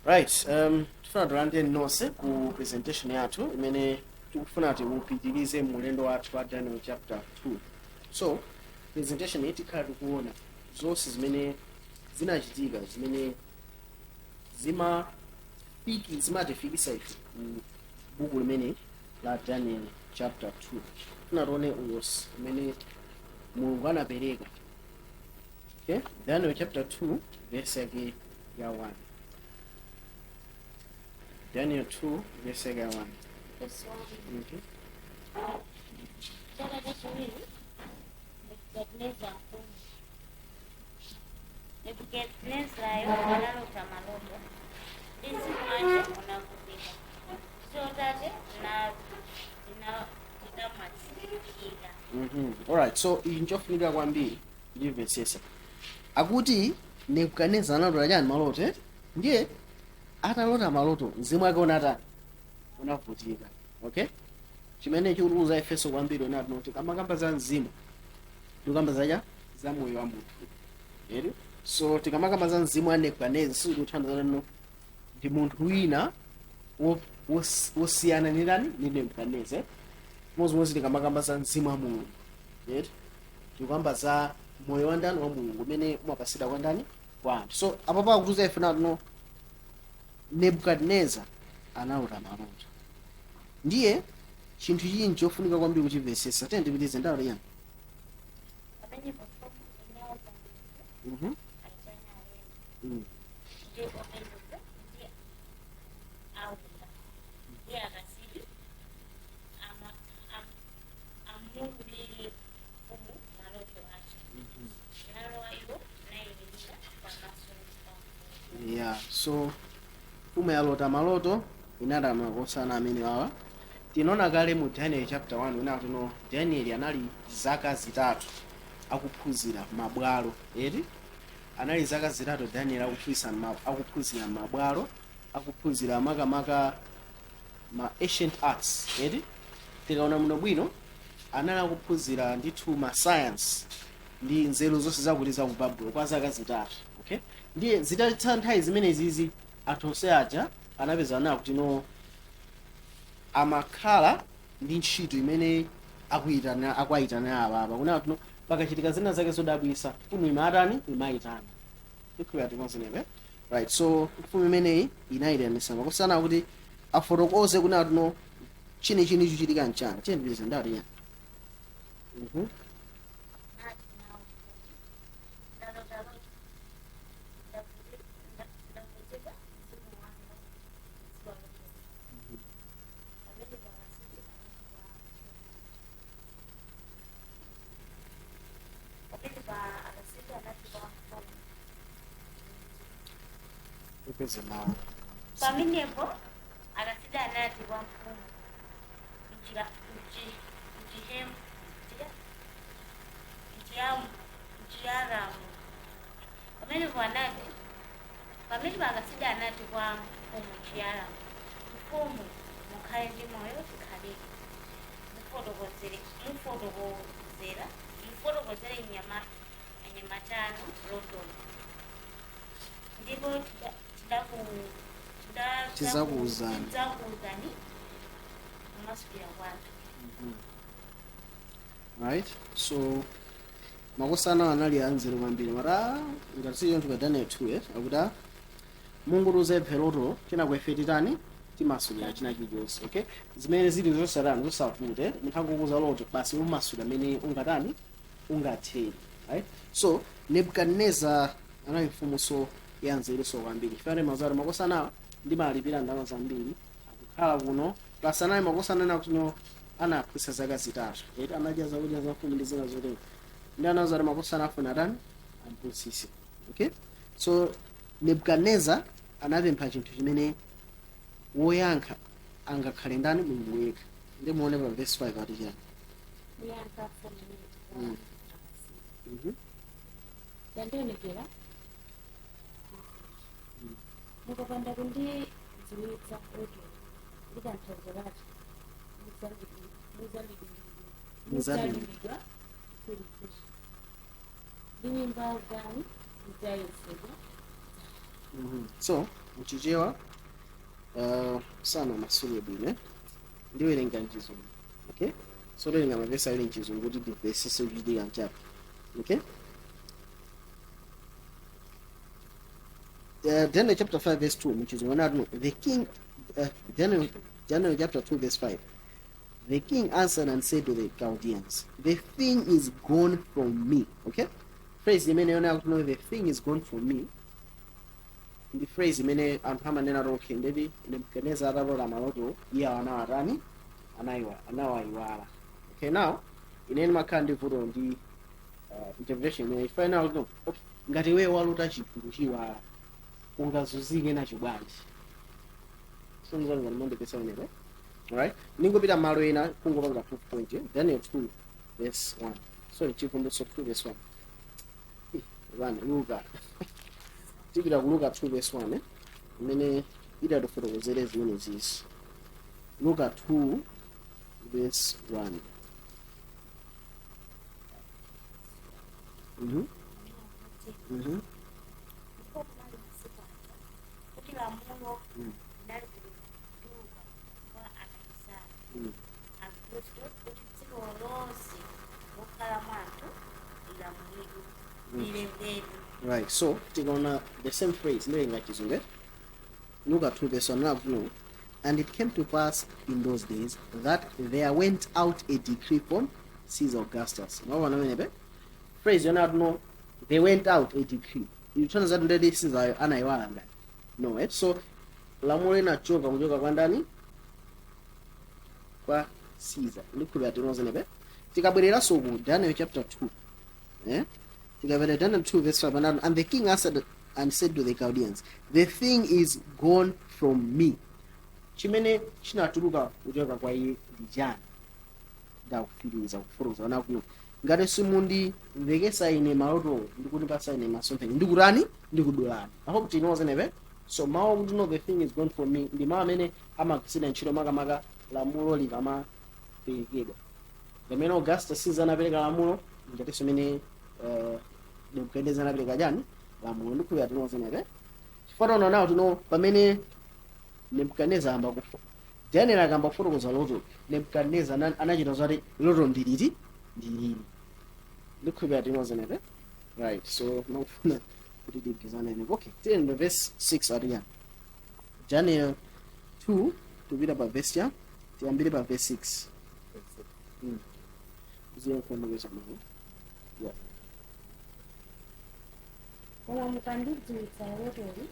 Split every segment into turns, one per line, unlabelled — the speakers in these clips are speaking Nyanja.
Right, tifuna tilandire nonse ku presentation yathu imene tikufuna tiupitirize mulendo wathu wa Daniel chapter 2. So presentation iyi tikhala tikuona zonse zimene zinachitika zimene zimatifikisa ife ku buku limene la Daniel chapter 2. Tifuna tione ulosi umene Mulungu anapereka. Okay, Daniel chapter 2 verse yake ya 1. Daniel 2 verse yake ya 1.
Verse 1. Chaka chachiwiri Nebukadneza mfumu. Nebukadnezayo analota maloto, ndi mzimu wace unavutika, ndi tulo tace tinamwazikika.
Alright, so iyi nchofunika kwambiri ndimvetsesa. Akuti Nebukadneza analota chani? Maloto, eh? Ndiye atalota maloto, mzimu wake unatani? Unavutika. Okay, chimene chikutiuza ifeso kwambiri onati kuti kamakamba za mzimu tikamba zacha za moyo wa munthu eri. So tikamakamba za mzimu wa Nebukadneza, sizikuthandiza no ndi munthu wina wosiyana ndi ndani? Ndi Nebukadneza, eh? Chimodzimodzi tikamakamba za mzimu wa Mulungu, eti tikukamba za moyo wa ndani? Wa Mulungu, umene umapasidwa kwa ndani? Kwa anthu. So apo pakutiuza ife nati Nebukadneza analota maloto. Ndiye chinthu chinji chofunika kwambiri kuchimvetsetsa. Tiye ndipitize ndawo liyani.
Pamenepo mfumu inauza munthu aitane alembi ndi oweruza ndi aunga ndi akasidi amuululire mfumu maloto ace. Nalowa iwo nayimirira pamaso pa mfumu.
Yeah, so mfumu yalota maloto, inatama makosana amene wawa tinaona kale mu Daniel chapter 1 inati no Daniel anali zaka 3 akuphunzira mabwalo, eti? Anali zaka 3 Daniel akuphunzira mabwalo, akuphunzira makamaka ma ancient arts, eti? Tikaona muno bwino, anali akuphunzira ndithu ma science ndi nzeru zonse zakuti za ku Babulo kwa zaka 3. Okay, ndiye zitatha nthawi zimenezizi, anthu onse aja anapeza nawo kuti no amakhala ndi ntchito imene akuyitana, akuayitana awa apa kunena kuti no pakachitika zina zake zodabwisa, mfumu imatani? Imayitana. Ikhulupirira timozinepe, right? So mfumu imeneyi inayitanisa makosana kuti afotokoze kunena kuti no chini chichitika nchani. Chiyendipitize ndati yani.
Nati nawo mfumu, ndalota loto, ndavutika mzimu wanga kudziwa lotolo. Pamenepo akasidi anati kwa pamenepo akasidi anati kwa mfumu
Upeze mawu.
Pamenepo akasidi anati kwa mfumu, Mchiaramu. Pamenepo akasidi anati kwa mfumu Mchiaramu, mfumu mukhale ndi moyo chikhalire. Mufotokozere anyamata anu lotolo, ndipo
Tidzakuwuzani.
Tidzakuwuzani kumasulira kwathu.
Right, so makosana anali anzeru kwambiri mara ngati siyo pa Daniel 2, eh, akuti ah, mungutuze loto, china ife titani? Timasulira china chilichonse. Okay, zimene zili zosatani, zosavute, munthu angokuza loto basi, umasula amene ungatani, ungathere, right? So Nebukadnezar anali mfumuso ya nzeruso kwambiri chifukwa mazaro makosanawa ndimalipira ndalama zambiri, akukhala kuno, plus anali makosana ena kuno anaphunzitsa zaka 3, eti? Anadya zakudya za mfumu ndi zina zotero, ndi anazati makosana afuna atani? Amphunzitse. Okay, so Nebukadnezar anapempha chinthu chimene woyankha angakhale ndani? Mulungu yekha. Ndi muone pa verse 5 ati chani?
Niyankha mfumu niti kwa akasidi, yandionekera, mukapanda kundidziwitsa lotolo ndi tanthauzo lake, mudzalipidwa chifuliphishi, ndi nyumba zanu zidzayesedwa.
So Mchichewa sana masule bwino, eh? Ndiwerenga mchizungu, okay? So towerenga mavesi awiri mchizungu kuti timvesese kuchitika mchapo, okay? Daniel chapter 5 verse 2 mchizungu anati the king, Daniel chapter 2 verse 5, "The king answered and said to the Chaldeans, 'The thing is gone from me.'" Okay, phrase imene yona kuti no, "The thing is gone from me," ndi phrase imene anthu amanena kuti okay, ndeti Nebukadnezar atalota maloto iye anawatani, anayiwa, anawayiwala. Okay, now ine ndimakhala ndi vuto ndi interpretation imene ifana kuti no, okay, ngati iwe walota chinthu kuchiwala ungazunzike nacho bwanji? Sinzonga ndimondipesa unepo, alright? Ningopita malo ena kungopanga proof point, eh? Daniel 2 verse 1, sorry, Chivumbulutso 2 verse 1. Eh, bana Luka, tipita ku Luka 2 verse 1, eh? Imene idatifotokozere zimene zizi. Luka 2 verse 1.
Ndipo kunali masiku aja kuti lamulo linali kutuluka kwa Akaisara Augusto kuti dziko lonse lokhalamo anthu lilamulidwe, lilembedwe.
Right, so tikaona the same phrase, ndiwerenga chizungu, eh? Luka 2 verse 1 nakuti, "And it came to pass in those days that there went out a decree from Caesar Augustus." Mwaona pamenepe phrase yona no, "They went out a decree," ikutanthauza zati ndeti Caesar anayiwala ngati no, eh? So lamulo linachoka kuchoka kwa ndani? Kwa Caesar. Ndikhulupirira tinozenepe. Tikabwereranso ku Daniel chapter 2, eh? Tikapita Daniel 2 verse 5 anati, "And the king answered and said to the Chaldeans, 'The thing is gone from me.'" Chimene chinatuluka kuchoka kwa iye ndi chani? Ndakufiriza kufuruza nakuno, ngati simundimvekesa ine maloto ndikundipasa ine masomphenya, ndikutani? Ndikudulani. I hope tinozenepe. So mawu akuti no, "The thing is gone from me," ndi mawu amene amagwiritsidwa ntchito makamaka lamulo likamaperekedwa, pamene Augustus Caesar anapereka lamulo, ngatinso imene Nebukadnezar anapereka chani? Lamulo. Ndikhulupirira tinozenepe. Chifukwa taona nawo tino pamene Nebukadnezar amba kufa, Daniel akamba kufotokoza loto, Nebukadnezar anachita zoti loto ndiliti ndilili. Ndikhulupirira tinozenepe, right? So nakufuna kuti tigizanene. Okay, tiyeni verse 6 atiyani? Daniel 2, tupita pa verse cha, tiyambire pa verse 6. Ziye nkuonekeza mawu, yeah.
Koma mukandidziwitsa lotoli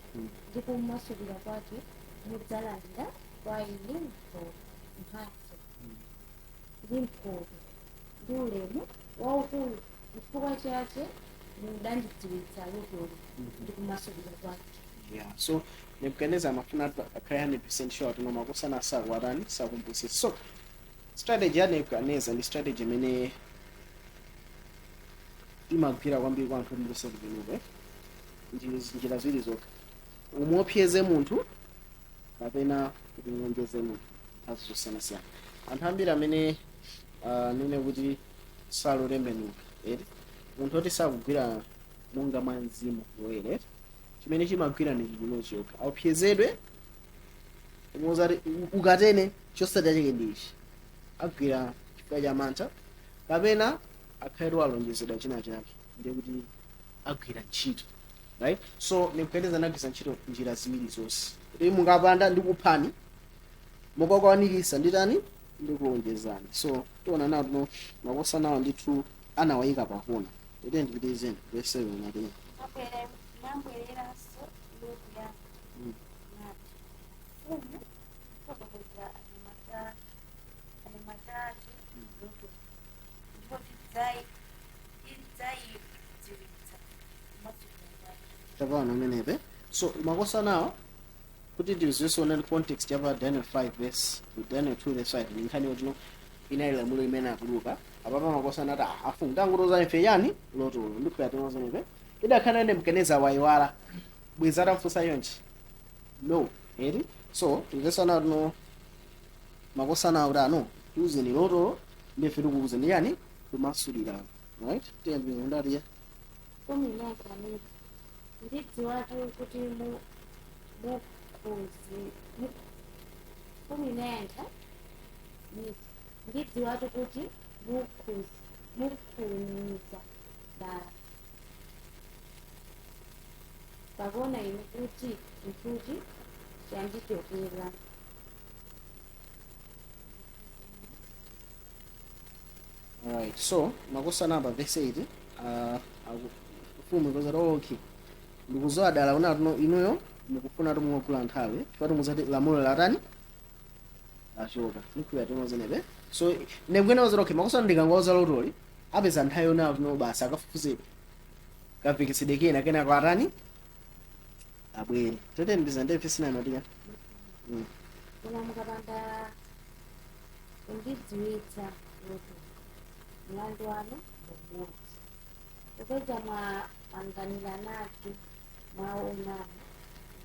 ndi kumasulira kwake, mudzalandira kwa ine mphatso ndi mphoto ndi ulemu waukulu. Chifukwa chache mudandidziwitsa lotoli ndi kumasulira kwake.
Yeah, so Nebukadnezar amafuna akhale 100% sure kuti makosana sakuwatani, sakumpusitsa. So strategy ya Nebukadnezar ndi strategy imene imagwira kwambiri kwa anthu ndi kusekenuka. Ndi njira ziwiri zokha: umuopseze munthu kapena kumulonjeze munthu mphatso zosiyanasiyana. Anthu ambiri amene nene kuti salotembenuka eti, munthu oti sakugwira monga mwa mzimu woyera eti, chimene chimagwira ndi chimodzi chokha: aopsezedwe, umuwuza kuti ukatene chosatira chake ndi ichi, agwira chifukwa cha mantha, kapena akhale alonjezedwa china chake, ndiye kuti agwira ntchito, right? So Nebukadnezar anagwiritsa ntchito njira ziwiri zonse, kuti mukapanda ndikuphani, mukakwanirisa nditani? Ndikulonjezani. So tiona nawo tino makosanawo ndithu anawayika pakona. Ite ndipitizeni verse 7 natini.
Nabwereranso iwo kuyankha nati, mfumu, fotokoza anyamata athu loto, ndipo tidzayidziwitsa kumasulira kwake.
Tapaona amenepe. So makosanawo, kuti tizione context yapa Daniel 5 verse, Daniel 2 verse 5, ndi nkhani yotino inali lamulo imene atuluka apapa. Makosana ati, "Ah, afumu, tangotiuza ife yani lotolo." Ndikhulupirira tinozenepe. Idakhala Nebukadnezar wayiwala, bweza atamfunsa yonchi no eri. So timvesana tino makosana akuti ano, tiuzeni lotolo ndife tikuuzeni yani kumasulira, right? Tiyambire ndatiya.
Mfumu inayankha niti, ndidziwatu kuti Mukhuzi mfumu inayankha niti, ndidziwatu kuti mukhunyiza dala, pakuona ine kuti chinthuchi chandichokera.
Alright, so makosana apa verse 8, mfumu ikuti, okay, ndikuzowa dala kuna tuno inuyo mukufuna tumugula nthawi chifukwa muzati lamulo latani lachoka nikuya timozenepe. So ndikuena wazati, okay, makosana ndikangoza lotoli apeza nthawi yonayo tuno basi akafufuze kavikitsidwe kena kena kwatani abwere tete ndiza ndi verse 9 atiya.
Koma mukapanda kundidziwitsa loto, mlandu wanu mumodzi, popeza mwapanganiranatu mawu onama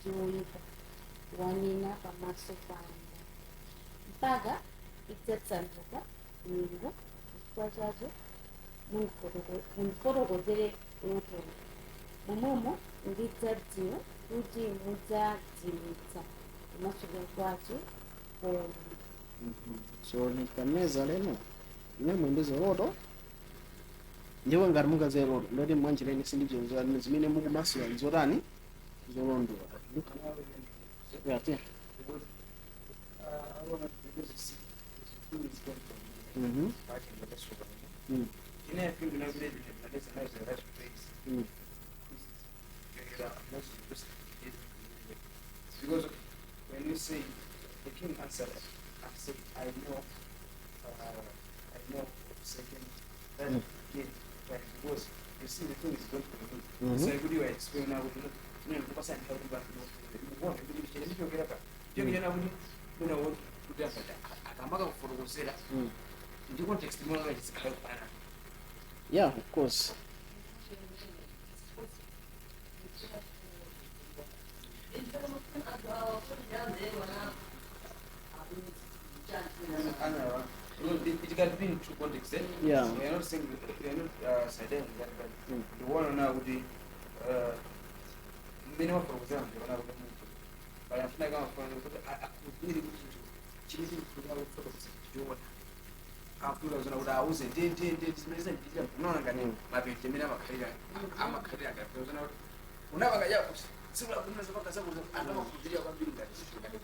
ndi oyipa wanena pamaso panga, mpaka idzatsanduka nyengo. Chifukwa chacho mundifotokozere lotolo, momwemo ndidzadziwa kuti mudzadziwitsa kumasulira kwacho komwe.
So Nebukadneza leno ine mwembezo loto, ndipo ngati mungaze loto ndoti mwanjira ine sindibzo zimene mukumasula nzotani zolondola. Yeah, yeah.
Because when you say the king answered and said, I know second that king, right? Because you see the thing is going to be so good. You explain now, you know, because I'm helping back. You want to be get up. You get up. You know what to do. Akamaka kufotokozera ndi context imwe chizikhala kufanana.
Yeah, of course.
It can be in two contexts. Eh?
Yeah.
We are not saying we are not siding that, but the one now would be minimum for example, the one would move. But I'm not going to akubiri kuti chimiti kuda kufotokoza chiona akula zona kuti auze ndi ndi ndi zimene zinachitika unaona ngani mapenti amene amakhalira amakhalira ngati zona kuti unapaka kuti tsiku la kumene zapaka zakuti anthu amakhulupirira kwambiri ngati ngati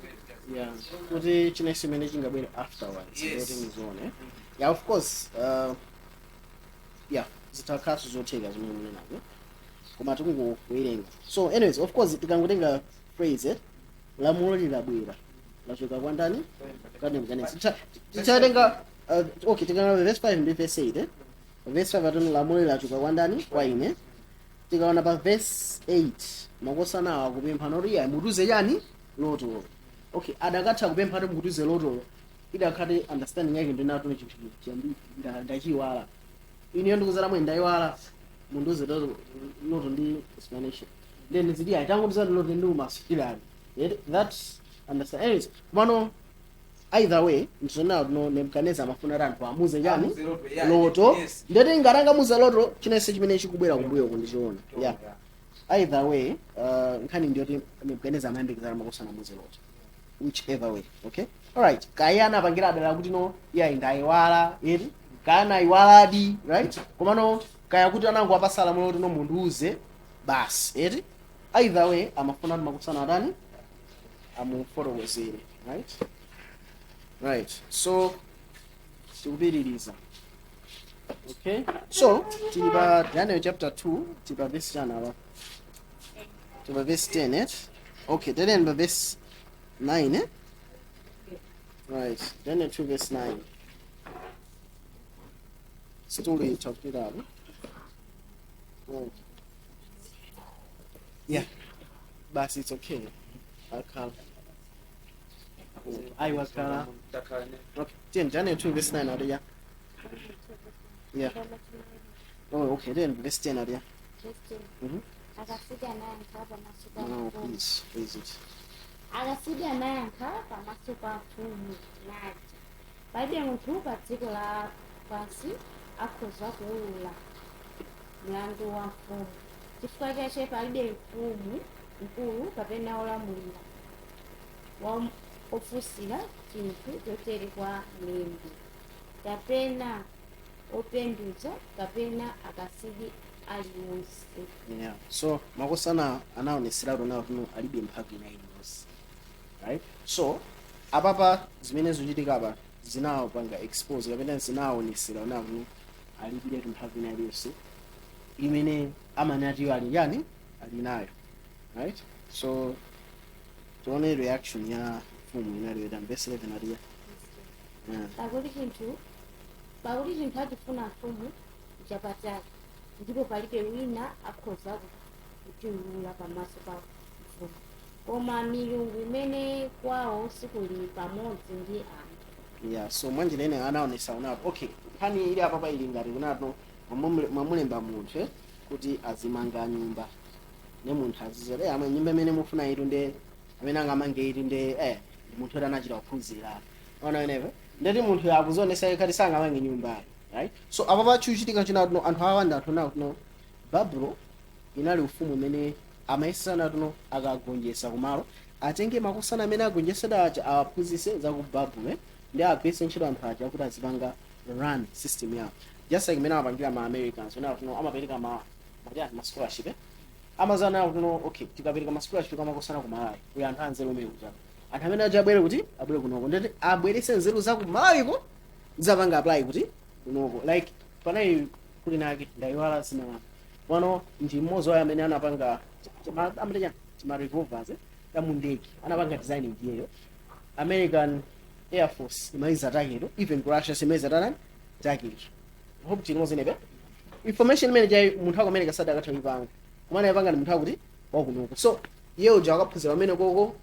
Yeah, kuti china chimene chingabwere afterwards.
Yes.
Kuti nizione. Yeah, of course. Yeah, zitakhaso zotheka zimene munenazo, koma tikungowerenga. So anyways, of course, tikangotenga phrase it lamulo lilabwera lachoka kwa ndani? Kwa Nebukadneza. Titatenga okay, tikaona verse 5 ndi verse 8, eh? Verse 5 atoni lamulo lachoka kwa ndani? Kwa ine. Tikaona pa verse 8, makosana akupempha noti iya mutuze chani lotolo. Okay, adakatha kupempha kuti mutuze lotolo, idakhati understanding yake ndinatone chinthu chiyambi ndachiwala ineyo ndikuzala mwe ndayiwala munduze loto loto ndi explanation, then zidi atangotiza loto ndi umasikirani that understand. Anyways, kumano either way ndizona no Nebukadneza amafuna kuti anthu amuze chani? Loto. Ndeti ngatangamuza loto chinense chimene chikubwera kumbuyo kundichiona. Yeah, either way, nkhani ndiyoti Nebukadneza amayembekezera makosana amuze loto whichever way. Okay, alright, kaya anapangira adala kuti no iya ndayiwala eti kaya anayiwaladi, right? Komano kaya kuti anango apasala mulo kuti no mundiuze basi eti, either way amafuna kuti makosana atani amufotokozere, right? Right, so tikupitiriza. Okay, so tili pa Daniel chapter 2, tili pa verse chani apa? Tili pa verse 10, eh? Okay, tiyeni pa verse 9, eh? Right, Daniel 2 verse 9. Situli chapter apo. Right, yeah, basi, it's okay, akhala ayiwakhala. Okay, 10, Daniel 2 verse 9 ati ya. Yeah. Oh, okay, then verse 10 ati ya.
Akasidi anayankha pamaso pa
No,
mfumu.
Please, please it.
Akasidi anayankha pamaso pa mfumu nati, palibe munthu pa dziko la pansi akhoza kuwulula mlandu wa mfumu. Chifukwa chache palibe mfumu Mkulu kapena olamulira wa ofunsira chinthu chotere kwa mlembi kapena openduza kapena akasidi aliwonse.
Yeah, so makosana anaoneseratu nawo kuno alibe mphamvu ina iliyonse, right? So apapa zimene zikuchitika apa zinawapanga expose kapena zinawaonesera nawo kuno alibiretu mphamvu ina iliyonse imene amanatiyo ali yani ali nayo, right? So tione reaction ya mfumu inali yoita verse 11 atiya, yeah.
Pakuti chinthu achifuna mfumu chapatali, ndipo palibe wina akhoza kuchiulula pamaso pa mfumu koma milungu imene kwawo sikuli pamodzi ndi anthu.
Yeah, so mwanjira ine anaonesa unapo, okay, nkhani ili apapa ili ngati kunato mwamulemba munthu kuti azimanga nyumba, ne munthu azizera amwe nyumba imene mufuna itu, nde amene angamange itu nde ndi munthu oti anachita kuphunzira ona inepo, ndeti munthu akuzionesa yekha ti sangamange nyumbayo, right? So apapa chikuchitika chinatuno, anthu awa ndi anthu nakuno Babulo inali ufumu umene amayesana tuno akagonjetsa kumalo atenge makosana amene agonjetsedwa aja awaphunzitse za ku Babulo, ndi agwiritse ntchito anthu aja kuti azipanga run system yawo, just like imene amapangira ma Americans una tuno amapereka ma machani ma scholarship, amazana kuno, okay, tikapereka ma scholarship kamakosana ku Malawi uyo anthu anzeru umene kuja, anthu amene aja abwere kuti abwere kunoko, ndeti abwerese nzeru za ku Malawiko zapanga apply kuti kunoko. Like panali kuti nake ndayiwala zina wano, ndi mmodzi wayo amene anapanga amati tima revolvers tamundege, anapanga design ndiyeyo. American Air Force imaiza taketo, even ku Russia imaiza tanani taketo. Hope chilimozenepe information imene jai munthu aku America sadakatha kuipanga, kumene ayipanga ndi munthu akuti wakunoko. So iye uja akaphunzira pamene koko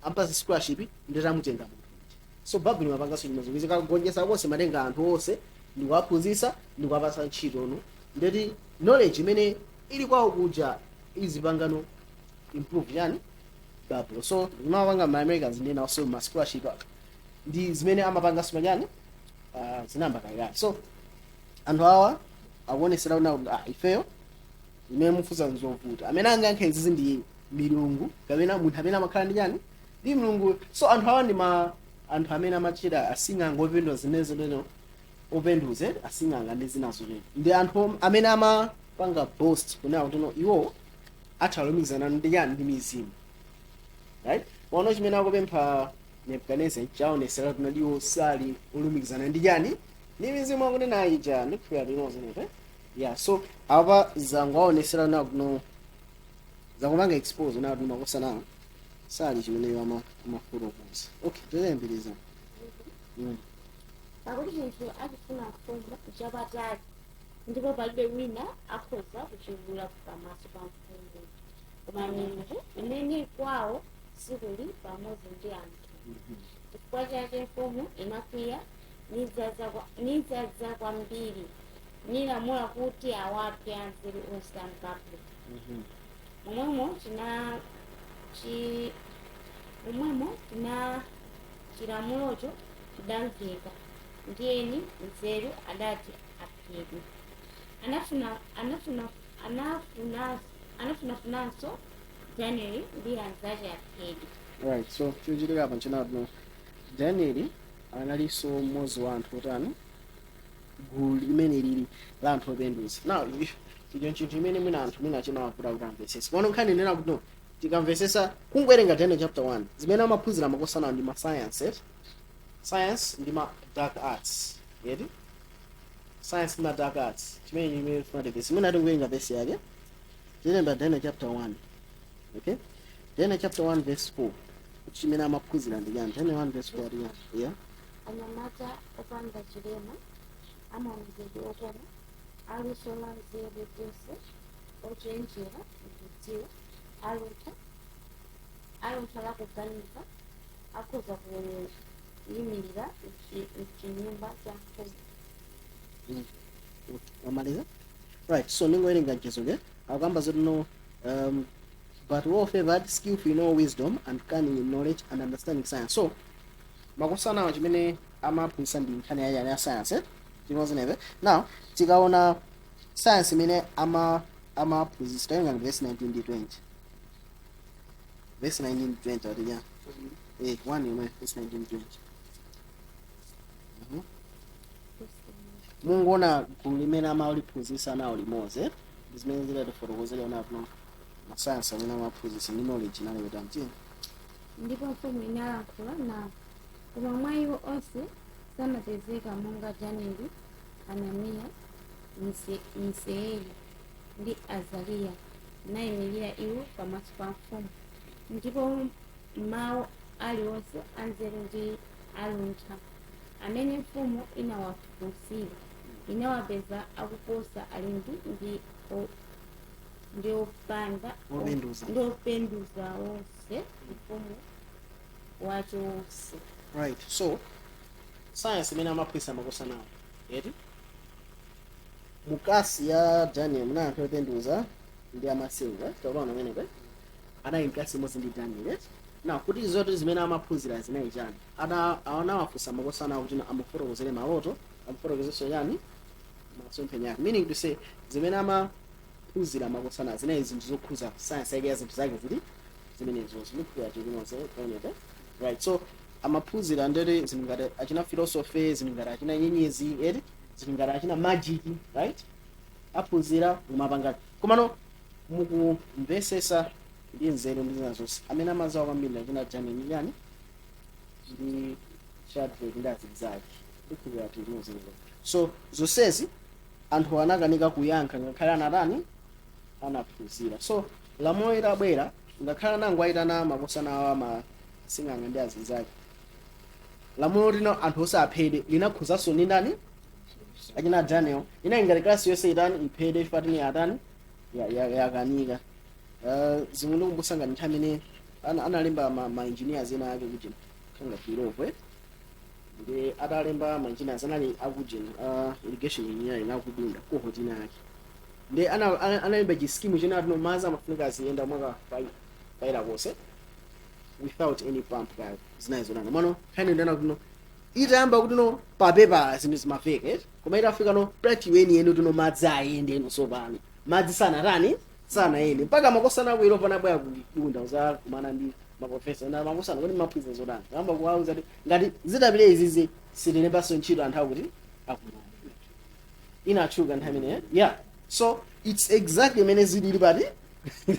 ampasa scholarship, nditamutenga munthu uja. So Babylon mapanganso chimwe kagonjetsa konse matenga anthu onse ndikuwaphunzitsa, ndikuwapasa ntchito no, ndeti knowledge imene ili kwawo kuja izipangano improve yani Babylon. So zimapanga ma Americans ndi nawonso ma scholarship ndi zimene amapanganso manyani zinamba kalekale. So anthu awa akuonesera kuna kuti ifeyo zimene mufunsa nzovuta, amene angayankhe izizi ndi milungu kapena munthu amene amakhala ndi chani ndi mulungu. So anthu awa ndi ma anthu amene amachita asing'anga opendwa zimene zimene openduze asing'anga ndi zina zotero, ndi anthu amene amapanga boast kunena kuti no, iwo atha kulumikizana ndi chani ndi mizimu, right? Pano chimene akupempha Nebukadnezar chaonesera kuti iwo sali olumikizana ndi chani ndi mizimu akunena ija ndikuphera linozenepe. Yeah, so apa zangoaonesera na kuno zakupanga expose na kuti makosana sali chimeneyo amafotokoza. Okay, tiyembiriza.
Pakuti chinthu achifuna mfumu chapatali, ndipo palibe wina akhoza kuchiulula pamaso pa mfumu koma milungu imene kwawo sikuli pamodzi ndi anthu. Chifukwa chake mfumu inakwiya nidzaza kwambiri, nilamula kuti awaphe anzeru onse a Babuloni. Momwemo china chilamulocho chidamveka, ndiyeni nzeru adati aphedwe. Anafuna anafuna anafuna anafunafunanso Danieli ndi anzake aphedwe.
Right, so chochitika apa nchinatu Danieli analinso mmodzi wa anthu otani gulu limene lili la anthu openduza. Now icho nchinthu imene mwina anthu mwina chimawavuta kuti amvesese. Pano nkhani inena kuti no, tikamvesesa kungowerenga Daniel chapter 1, zimene amaphunzira makosana ndi ma science, science ndi ma dark arts yeti, science ndi ma dark arts, chimene chimene tifuna vesi mwina tingowerenga vesi yake, tilemba Daniel chapter 1. Okay, Daniel chapter 1 verse 4, kuti chimene amaphunzira ndi chani. Daniel 1 verse 4 ati chani? Yeah.
Anyamata opanda chilema, amaonekedwe okoma, aluso la nzeru zonse, ochenjera mkudziwa, aluntha la kuganiza, akhoza kuyimirira mchinyumba cha mfumu.
Wamaliza? Right, so ningowerenga mchezo akamba zoti no, but well favored, skillful in all wisdom and cunning in knowledge and understanding science. So makosana chimene amaphunzitsa ndi nkhani ya ya science, eh? Chimozinebe. Now tikaona science imene amaphunzitsa, tawerenga verse 19 ndi 20. Verse 19 20 ati ya 1 yomwe, verse 19 20. Munguona gulu limene amaliphunzitsa nawo limodzi, eh? Ndi zimene zidatifotokozera napo masayansi amene amaphunzitsa ndi knowledge inali kuti amtini.
Ndipo mfumu inalankhula nawo, koma mwa iwo onse sanapezeka monga Danieli, Hananiya, Misaeli ndi Azariya, nayimirira iwo pamaso pa mfumu. Ndipo mawu aliwonse anzeru ndi aluntha amene mfumu inawafunsira inawapeza akuposa alembi ndi opanda
Openduza.
Ndi openduza wonse mfumu wacho wonse.
Right, so science imene amaphunzitsa makosa nawo eti mukasi ya Daniel muna anthu openduza ndi amasenga, takuona amenepo anali mkasi imodzi ndi Daniel, eti na kuti zoti zimene amaphunzira zinayi chani, ana anawafunsa makosa nawo kuti amufotokozere maloto, amufotokozerenso chani, masomphenya ake. Meaning to say, zimene amaphunzira makosana zinayi zinthu zokhuza science yake ya zinthu zake zili zimenezo zikuphunzira chilimoze pamenepo, right? So amaphunzira ndere zinthu ngati achina philosophy, zinthu ngati achina nyenyezi eti, zinthu ngati achina magic, right? Aphunzira kumapanga, komano mukumvesesa ndi nzeru ndi zina zonse amene amazawa kwambiri achina Daniel ndi yani, ndi Shadrach ndi azinzake, ndikhulupirira tilimozinezo. So zonsezi anthu anakanika kuyankha ngakhale anatani, anaphunzira. So lamulo litabwera, ngakhale anango ayitana makosana awo amasing'anga ndi azinzake, lamulo lino anthu osaphedwe linakhuzanso ndi ndani? Achina Daniel. Inali ngati klasi yonse itani, iphedwe ifatini atani, yakanika. Zimwe ndikumbutsa ngati nthawi imene analemba ma engineers ena ake kuti khanga kuiropwe, ndi atalemba ma engineers anali akujeni irrigation engineering akudunda cohort ina yake, ndi analemba chi scheme chene atino madzi amafunika aziyenda mwaka paira konse without any pump kayo zinayi zonana mano nkhani ndana kuti no itayamba kuti no papepa zinthu zimaveka eh? Koma itafika no practice yeniyeni kuti no madzi ayende eno, sopano madzi sanatani, sanayende mpaka makosana akuilo panabwera kudunda uza kumana ndi maprofesa na makosana kuti maphunzira zotani, amba kuwauza kuti ngati zidapite izizi sitilembanso ntchito anthu akuti akumana inatchuka nthawi imeneyo. Yeah, so it's exactly imene zilili pati,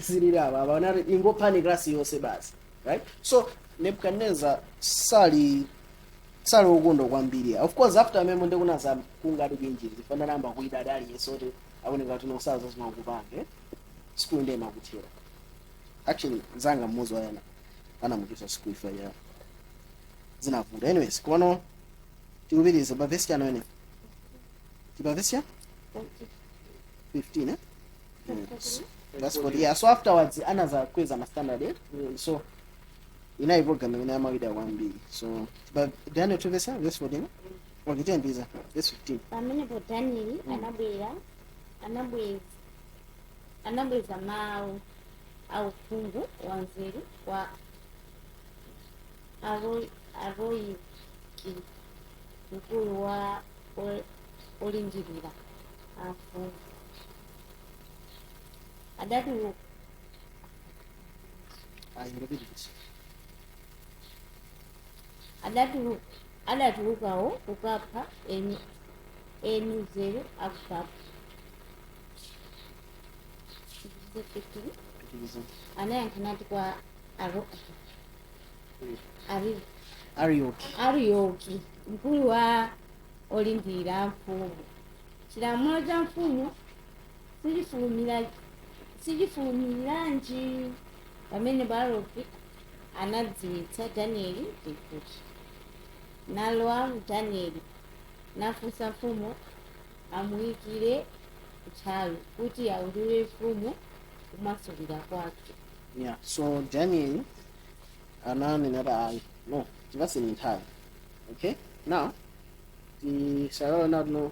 zilili apa apa anati ingophani klasi yonse basi, right? So Nebuchadnezzar sali wokondwa kwambiri. Of course, after amene ndikunaza kungati kuinjiri zifanana amba kuida adali yeso kuti aoneka kuti nosaza zimakupange school ndiye makuthera. Actually zanga mmodzi wayana anamuchisa school ifa ya zinavuta. Anyways, kono tikupitiriza pa verse chano ene tipa verse ya 15, eh? That's what, yeah. So afterwards anaza kweza ma standard, eh? So inayi program imene amawida kwambiri. So tipa Daniel 2 verse 14. Okay, tiyambiza verse 15.
Pamenepo Danieli anabwera anabweza mawu a uphungu wa nzeru kwa Aroiki, mkulu wa olindirira a mfumu. Adatuluka
Ayi, ngapitiriza.
Adatulukawo kukapha eni nzeru akukapha.
Pitiriza.
Anayankha nati kwa
Arioki.
Arioki, mkulu wa olindirira mfumu: chilamulo cha mfumu sichifulumiranji? Pamene Baruki anadziwitsa Danieli ndikuti nalowa Danieli nafunsa mfumu amuyikire nthawi kuti aulule mfumu kumasulira kwake.
Yeah, so Daniel ananena kuti ayi, no, tipaseni nthawi. Okay, now tisalola natino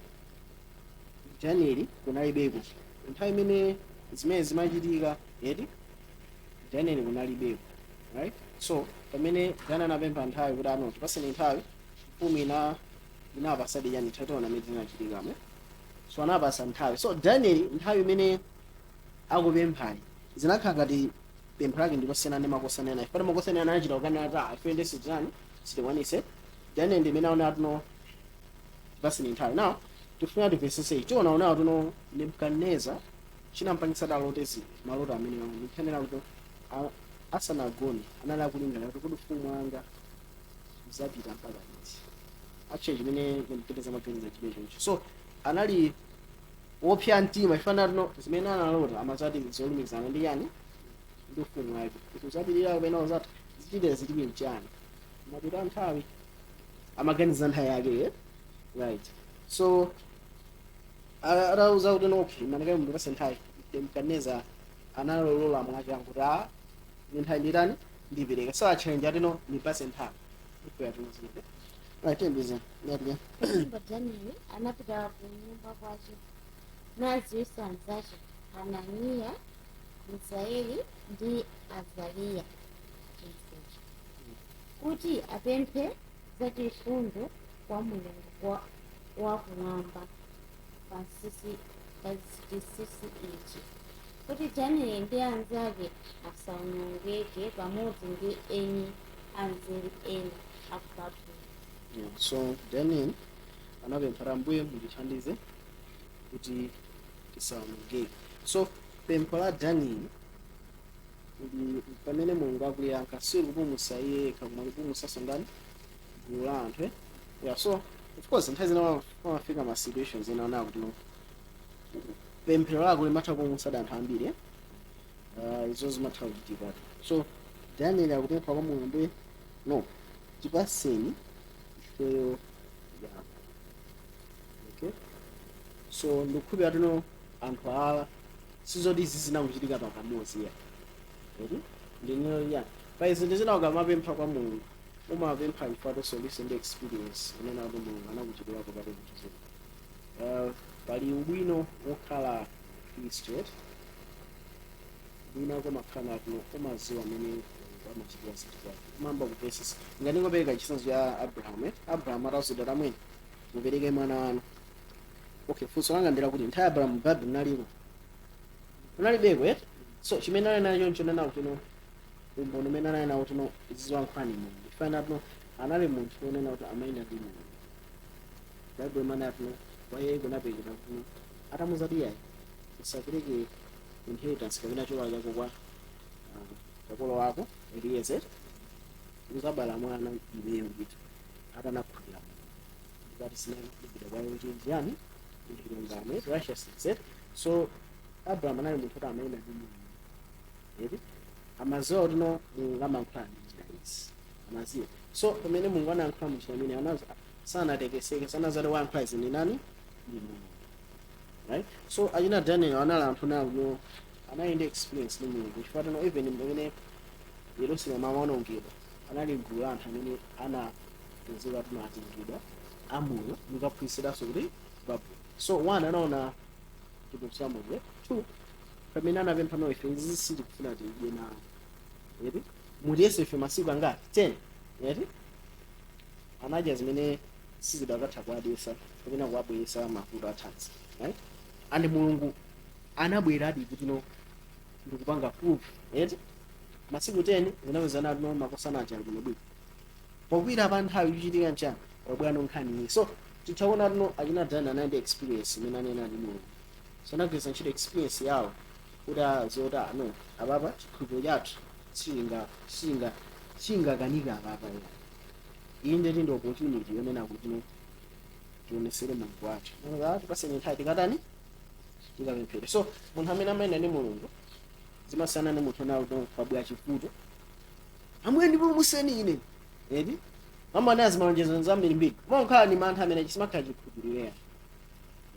Daniel kunalibeko nthawi imene zimene zimachitika eti, Daniel kunalibeko, right? So pamene Daniel anapempha nthawi kuti ano tipaseni nthawi, mfumu inapasadi yani nthawi, tiona imene zinachitikamo. So anapasa nthawi. So Daniel nthawi imene akupemphani zinakhala ngati Pempho lake ndilosiyana ndi makosana ena. Ifati makosana ena anachita kukanena ati, "Ah, ife ndi sitani sitikwanise." Daniel ndi imene aona tuno pasini nthawi. Now tifuna timvesese, tiona onawo tuno Nebukadneza chinampangisa dalotezi maloto amene ndikhanena kuti asanagone anali akulingalira kuti, kodi ufumu wanga uzapita mpaka liti? Actually, chimene Nebukadneza amaganiza chibe choncho. So anali wopsa mtima ifana tuno zimene analota amazati zolumikizana ndi yani? Ndi ufumu wake, kuti uzapitirira kapena uzati zichite zilibe mchani mapita nthawi, amaganiza nthawi yake, eh? Right, so atauza kuti, "No, okay, manekayi mundipase nthawi," Nebukadneza analolola mwachangu kuti, "A, ine nthawi nditani, ndipereka." So achallenge atino, "Ndipase nthawi ikwera tinozide." Right, tiyembize ngati
Pamenepo Danieli anapita ku nyumba kwace, nadziwitsa anzace Hananiya, Misaeli ndi Azariya chinsinsi, kuti apemphe zachifundo kwa Mulungu wakumwamba pa chinsinsi ichi, kuti Danieli ndi anzake asawonongeke pamodzi ndi eni anzeru ena aku Babuloni.
Yeah, so Daniel anapempha, "Ambuye, mundithandize kuti tisawonongeke." So pempho la Daniel ndi pamene Mulungu akuyankha, sikupulumutsa iye yekha koma kupulumutsanso ndani? Gulu la anthu, eh? Yeah, so of course nthawi zina pamafika ma situations ena ona kuti no, pemphero lako limatha kupulumutsa anthu ambiri, eh? Izo zimatha kuchitika. So Daniel akupempha kwa Mulungu, "Ambuye, no, tipaseni ifeyo yako." Okay, so ndikukhulupirira tino anthu awa sizoti izi zinakuchitika pakamodzi ya eti ndineno ya pa izi ndizina. Ukamapempha kwa Mulungu, umapempha chifukwa solution ndi experience imene akuti Mulungu anakuchitirako pali zinthu zina. Pali ubwino wokhala Khristu, eti ubwino wako umakhala nakuno, umaziwa amene Mulungu amachitira zinthu zake, umamba kupesesa. Ngati ngopereka chitsanzo cha Abrahamu, eh? Abrahamu atawuzidwa, "Tamwene mupereke mwana wanu." Okay, funso langa ndila kuti nthawi ya Abrahamu Babuloni naliko unalibeko, eh? So chimene ali nacho nchonena kuti no, umboni umene anali nawo tino ziziwankhani Mulungu, ifana tino anali munthu wonena kuti amayenda ndi Mulungu. Bible imene atino kwa iye kunaperekera kuti atamuzati, "Iyayi, usapereke inheritance kapena cholowa chako kwa kapolo wako Eliezer, uzabala mwana iweyo ndithu," atanakhulira Mulungu ngati sinakupita kwa iye kuti ndiyani? Chilungamo, righteousness. So Abraham anali munthu kuti amayenda ndi Mulungu, eti amaziwa kuti no, Mulungu amayankhula ndi njira izi, amaziwa. So pamene Mulungu anayankhula munjira imene sanatekeseke, sanazati wayankhula izi ndi nani? Ndi Mulungu, right? So achina Daniel anali anthu nawo no, anali ndi experience ndi Mulungu, chifukwa tino even pamene Yerusalemu amaonongedwa, anali gulu la anthu amene anapezeka tino atengedwa amoyo mukaphunziranso kuti Babuloni. So one, anaona chipulumutso cha Mulungu. Two, pamene anapempha, "No, ife izi sitikufuna tidye nawo, eti mutiyese ife masiku angati? 10," eti anadya zimene sizidakatha kuwadetsa kapena kuwabweretsa mavuto athanzi, right? And Mulungu anabweradi kuti no, ndikupanga proof, eti masiku 10 zinapezana no, makosana aja ali bwinobwino. Pokwira pa nthawi ichitika nchani? Wabwera nkhani iyi. So tithaona tino achina Daniel anali ndi experience imene anena ndi Mulungu, so anagwiritsa ntchito experience yawo kuti aziwe kuti, ah, no, apapa chikhulupiriro chathu singa singa singakanika apapa ya. Iyi ndeti ndi opportunity yonena kuti no, tionesere Mulungu wathu. Mulungu tipaseni nthawi, tikatani? Tikapemphere. So munthu amene amayenda ndi Mulungu zimasiyana ndi munthu nawo pabwera chivuto, "Ambuye, ndipulumutseni ine," eti amene azimalonjezo zambirimbiri, mankhala ni mantha amene chisimakhala chikhulupiriro ya,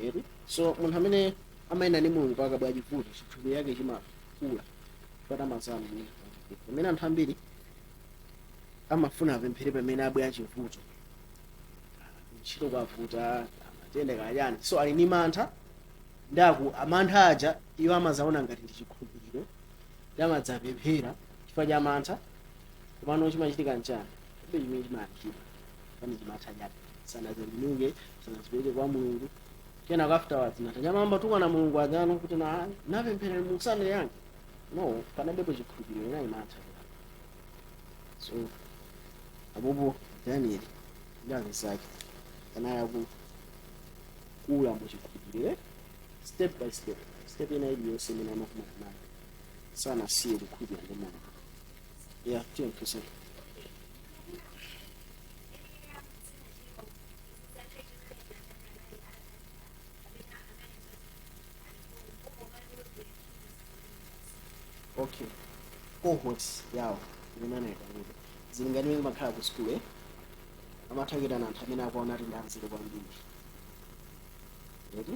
eti. So munthu amene amayenda ndi Mulungu, pakabwera chivuto, chikhulupiriro yake chimakula pata mazana amene pamene anthu ambiri amafuna apemphere pamene abwera chivuto, ntchito kwavuta, amatenda kachani, so ali ni mantha ndaku amantha aja iwo amazaona ngati ndi chikhulupiriro, ndi amadzapemphera chifukwa cha mantha. Komano chimachitika nchani? Ibe chimene chimachitika pani chimatha chabe, sanatembenuke, sanazipereke kwa Mulungu. Kenako afterwards natanyamamba tukwana Mulungu ajano kuti na napemphera Mulungu sanayankhe. No, panabepo chikhulupiriro, inali mantha. So apopo Daniel ndi anzake anali akukula mu chikhulupiriro step by step, step ina iliyonse imene amakumana nayo, sanasiye kukhulupirira ndi Mulungu. Yeah, tiye mphuseni. Okay, cohort yawo imaneka kuti zili ngati imene makhala ku school, eh, amathakirana anthu amene akuona ati ndi anzeru kwambiri eti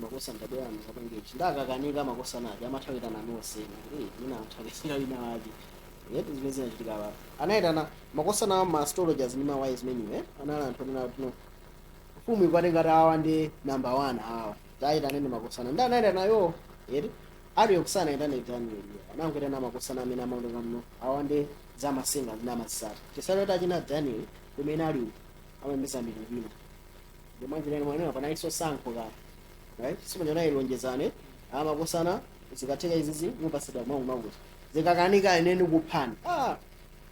makosa ndabwera muzapangechi ndakakanika makosana ake amathawirana nosena kuti mina amthakisira wina wake eti. Zimene zinachitika apa, anayitana makosana, ma astrologers ndi ma wise men iwe, anali anthu amene akuti no, mfumu ikuti awa ndi number one, awa tayitaneni makosana. Ndi anayitana yo eti. Ariyo kusanayitane Daniel, anangoitana makosana amene amaoneka mno awa ndi zamasenga zina amasata tisalota achina Daniel kumene ali amapembedza milungu ina. Ndimwanjirani mwanewa panalinso sankho ka, right? Simanjana ilonjezane amakosana, zikatheka izizi mupasidwa mwangu makuti zikakanika ineni kuphani. Ah,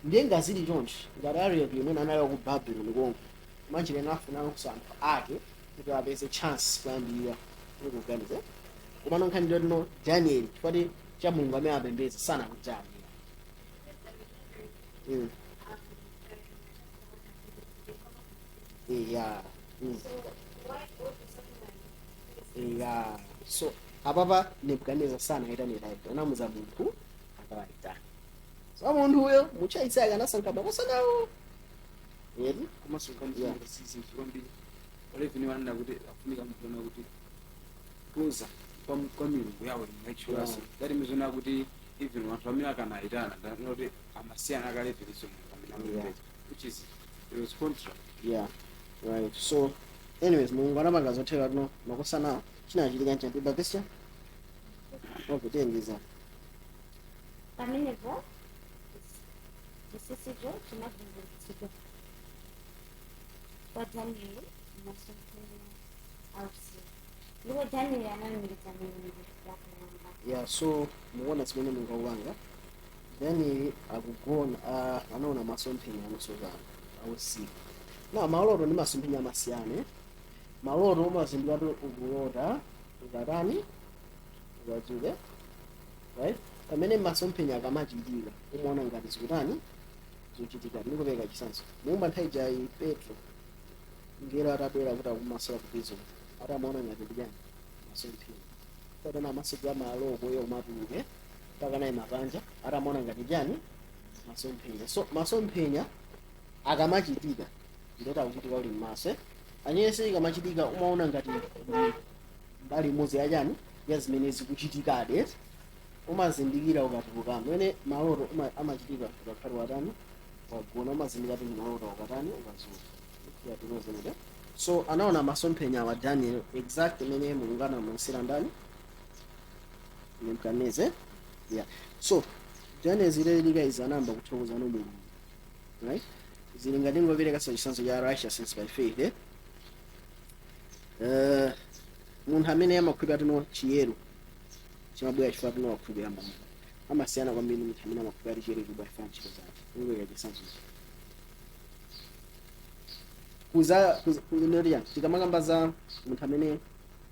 ndiye ngazili chonchi ngati Ariyo imene anali ku Babylon konko manjirani afunanso anthu ake kuti apeze chance kuyambira ndikuganize. Komano nkhani ndiyo tino Daniel chifukwa cha Mulungu amene apembedza sanakujani. Yeah. Yeah. So apapa Nebukadneza sanayitane right, anamuza munthu akawayitana. So munthu uyo muchaitsaka anasankha makosanawo eti.
Komanso nkhani kwambiri olevini wanena kuti afunika mkuona kuti closer kwa milungu yawo imaichulaso. That means ona kuti even anthu amene akanayitana ndana kuti amasiyana akaleveliso mulungu amene amapembedza, which is it was contract.
Yeah, right. So anyways, Mulungu anapanga zotheka tuno makosanawo chinachitika nchani bapista. Okay, tiyengeza.
Pamenepo chinsinsicho chinavumbulutsidwa kwa Danieli m'masomphenya a usiku, ndipo Danieli analumbitsa Mulungu wakumwamba.
Yeah, so mukuona zimene Mulungu akupanga. Daniel akugona, anaona masomphenya anosokana ausiku. Na maloto ndi masomphenya amasiyana, eh? Maloto umazindikira kuti ukulota ukatani, ukadzuke, right? Pamene masomphenya akamachitika umaona ngati zikutani, zikuchitika. Ndikupereka chitsanzo, muumba nthawi jayi Petro ngelo atabwera kuti akumasula ku prison, atamaona ngati ndiyani, masomphenya, patana amasiku amaloko yo umatuluke pakanayi mapanja, atamaona ngati chani, masomphenya. So masomphenya akamachitika ndoti akuchitika uli m'maso, eh? Anyese ikamachitika umaona ngati ndi mbali imodzi yachani, ya zimene zikuchitikadi, eh? Umazindikira ukatuluka. Mwene maloto amachitika ukakhale watani, wagona, umazindikira kuti maloto ukatani, ukazuka. Kuya. So anaona masomphenya wa Daniel exact imene Mulungu anamuwusira ndani, Nebukadnezar. Yeah, so Daniel zilelika izi anayamba kuthokoza no Mulungu, right? Zili ngati ngopereka chitsanzo cha righteousness by faith, eh? Munthu amene amakhulupirira tino chiyero chimabwera chifukwa tino wakhulupirira Mulungu amasiyana kwambiri munthu amene amakhulupirira chiyero chibwera chifukwa ntchito zake. Ngopereka chitsanzo kuza tikamakamba za munthu amene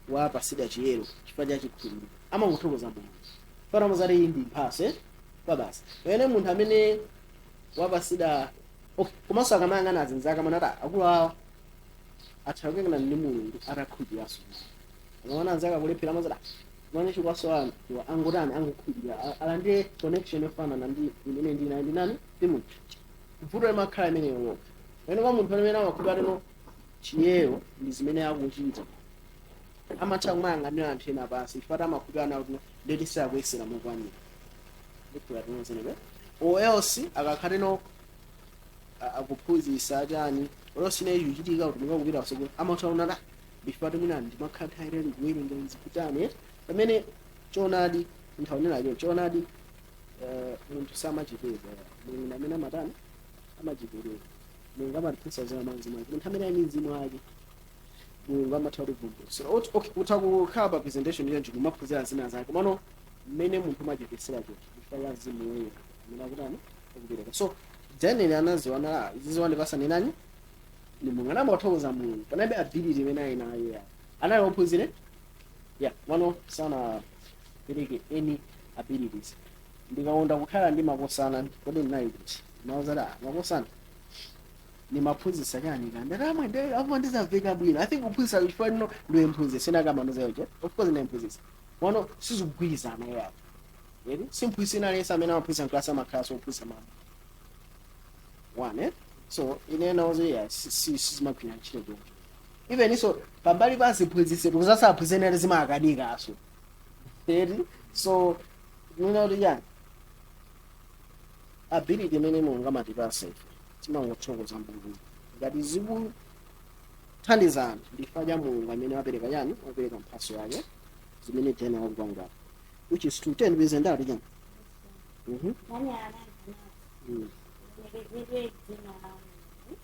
wapasidwa chiyero chifukwa cha chikhulupiriro amangothokoza Mulungu fana muzati iyi ndi mphatso, eh? Pabasi pamene munthu amene wapasidwa, okay, komanso akamayang'ana azinzake amanati akulu awa atha kuyang'ana ndi Mulungu atakhulupiriranso. Akaona anzake akulephera amazati mwana chikwaso anthu angotani, angokhulupirira alandire connection yofanana ndi imene ndinayo ndi nani, ndi munthu. Vuto limakhala imeneyo lokha. Pamene kwa munthu amene amakhulupirira tino chiyero ndi zimene akuchita amatha kumayang'anira anthu ena pansi chifukwa amakhulupirira nawo tino ndeti sakuyesera mokwanira ndikhulupirira tino zenebe, or else akakhale no akuphunzitsa chani or else ine ichitika kuti mukakupita kusoko amatha kunata before timwina ndimakhala nthawi ndikuwerenga nzikutani. Pamene choonadi nthawi cho choonadi, munthu samachipeza, Mulungu amene amatani, amachipereka. Mulungu amatiphunzitsa za mzimu wake. Munthu amene ali ndi mzimu wake Mulungu amatha kutivumbulutsa. Okay, utha kukhala pa presentation yanji kumaphunzira zina zake, komano Mmene munthu umachepesera chinthu chifukwa cha Mzimu Woyera amene akutani, akupereka. So Daniel anaziwa na izizi wandipasa ni nani? Ni Mulungu. Anamuthokoza Mulungu. Panabe ability imene ali nayo ya anali ophunzire ya mano sana pereke any abilities. Ndikaonda kukhala ndi makosana, kodi ndinali kuti mauzada makosana nimaphunzitsa chani? Kandi atamwe apo ndizamveka bwino. I think kuphunzitsa chifukwa lino ndiwe mphunzitsi, sina kama yoche. Of course ndine mphunzitsi, mano sizikugwirizana yapo yeri. Simphunzitsi inalesa amene amaphunzitsa mklasi amakhala sophunzitsa mama one, eh? So ine nawozo ya sizimagwira ntchito choncho. Even iso pambali pa ziphunzitsi kuzasaphunzitsa nati zimakadikaso eri. So nina kuti yani ability imene Mulungu amatipasa ife, timangothokoza Mulungu ngati zikuthandiza anthu ndifa cha Mulungu amene wapereka chani, wapereka mphaso yake, zimene jena wakupanga, which is 210 bizendali chani.
Daniel anayankha nati, "Lilemekezedwe dzina la Mulungu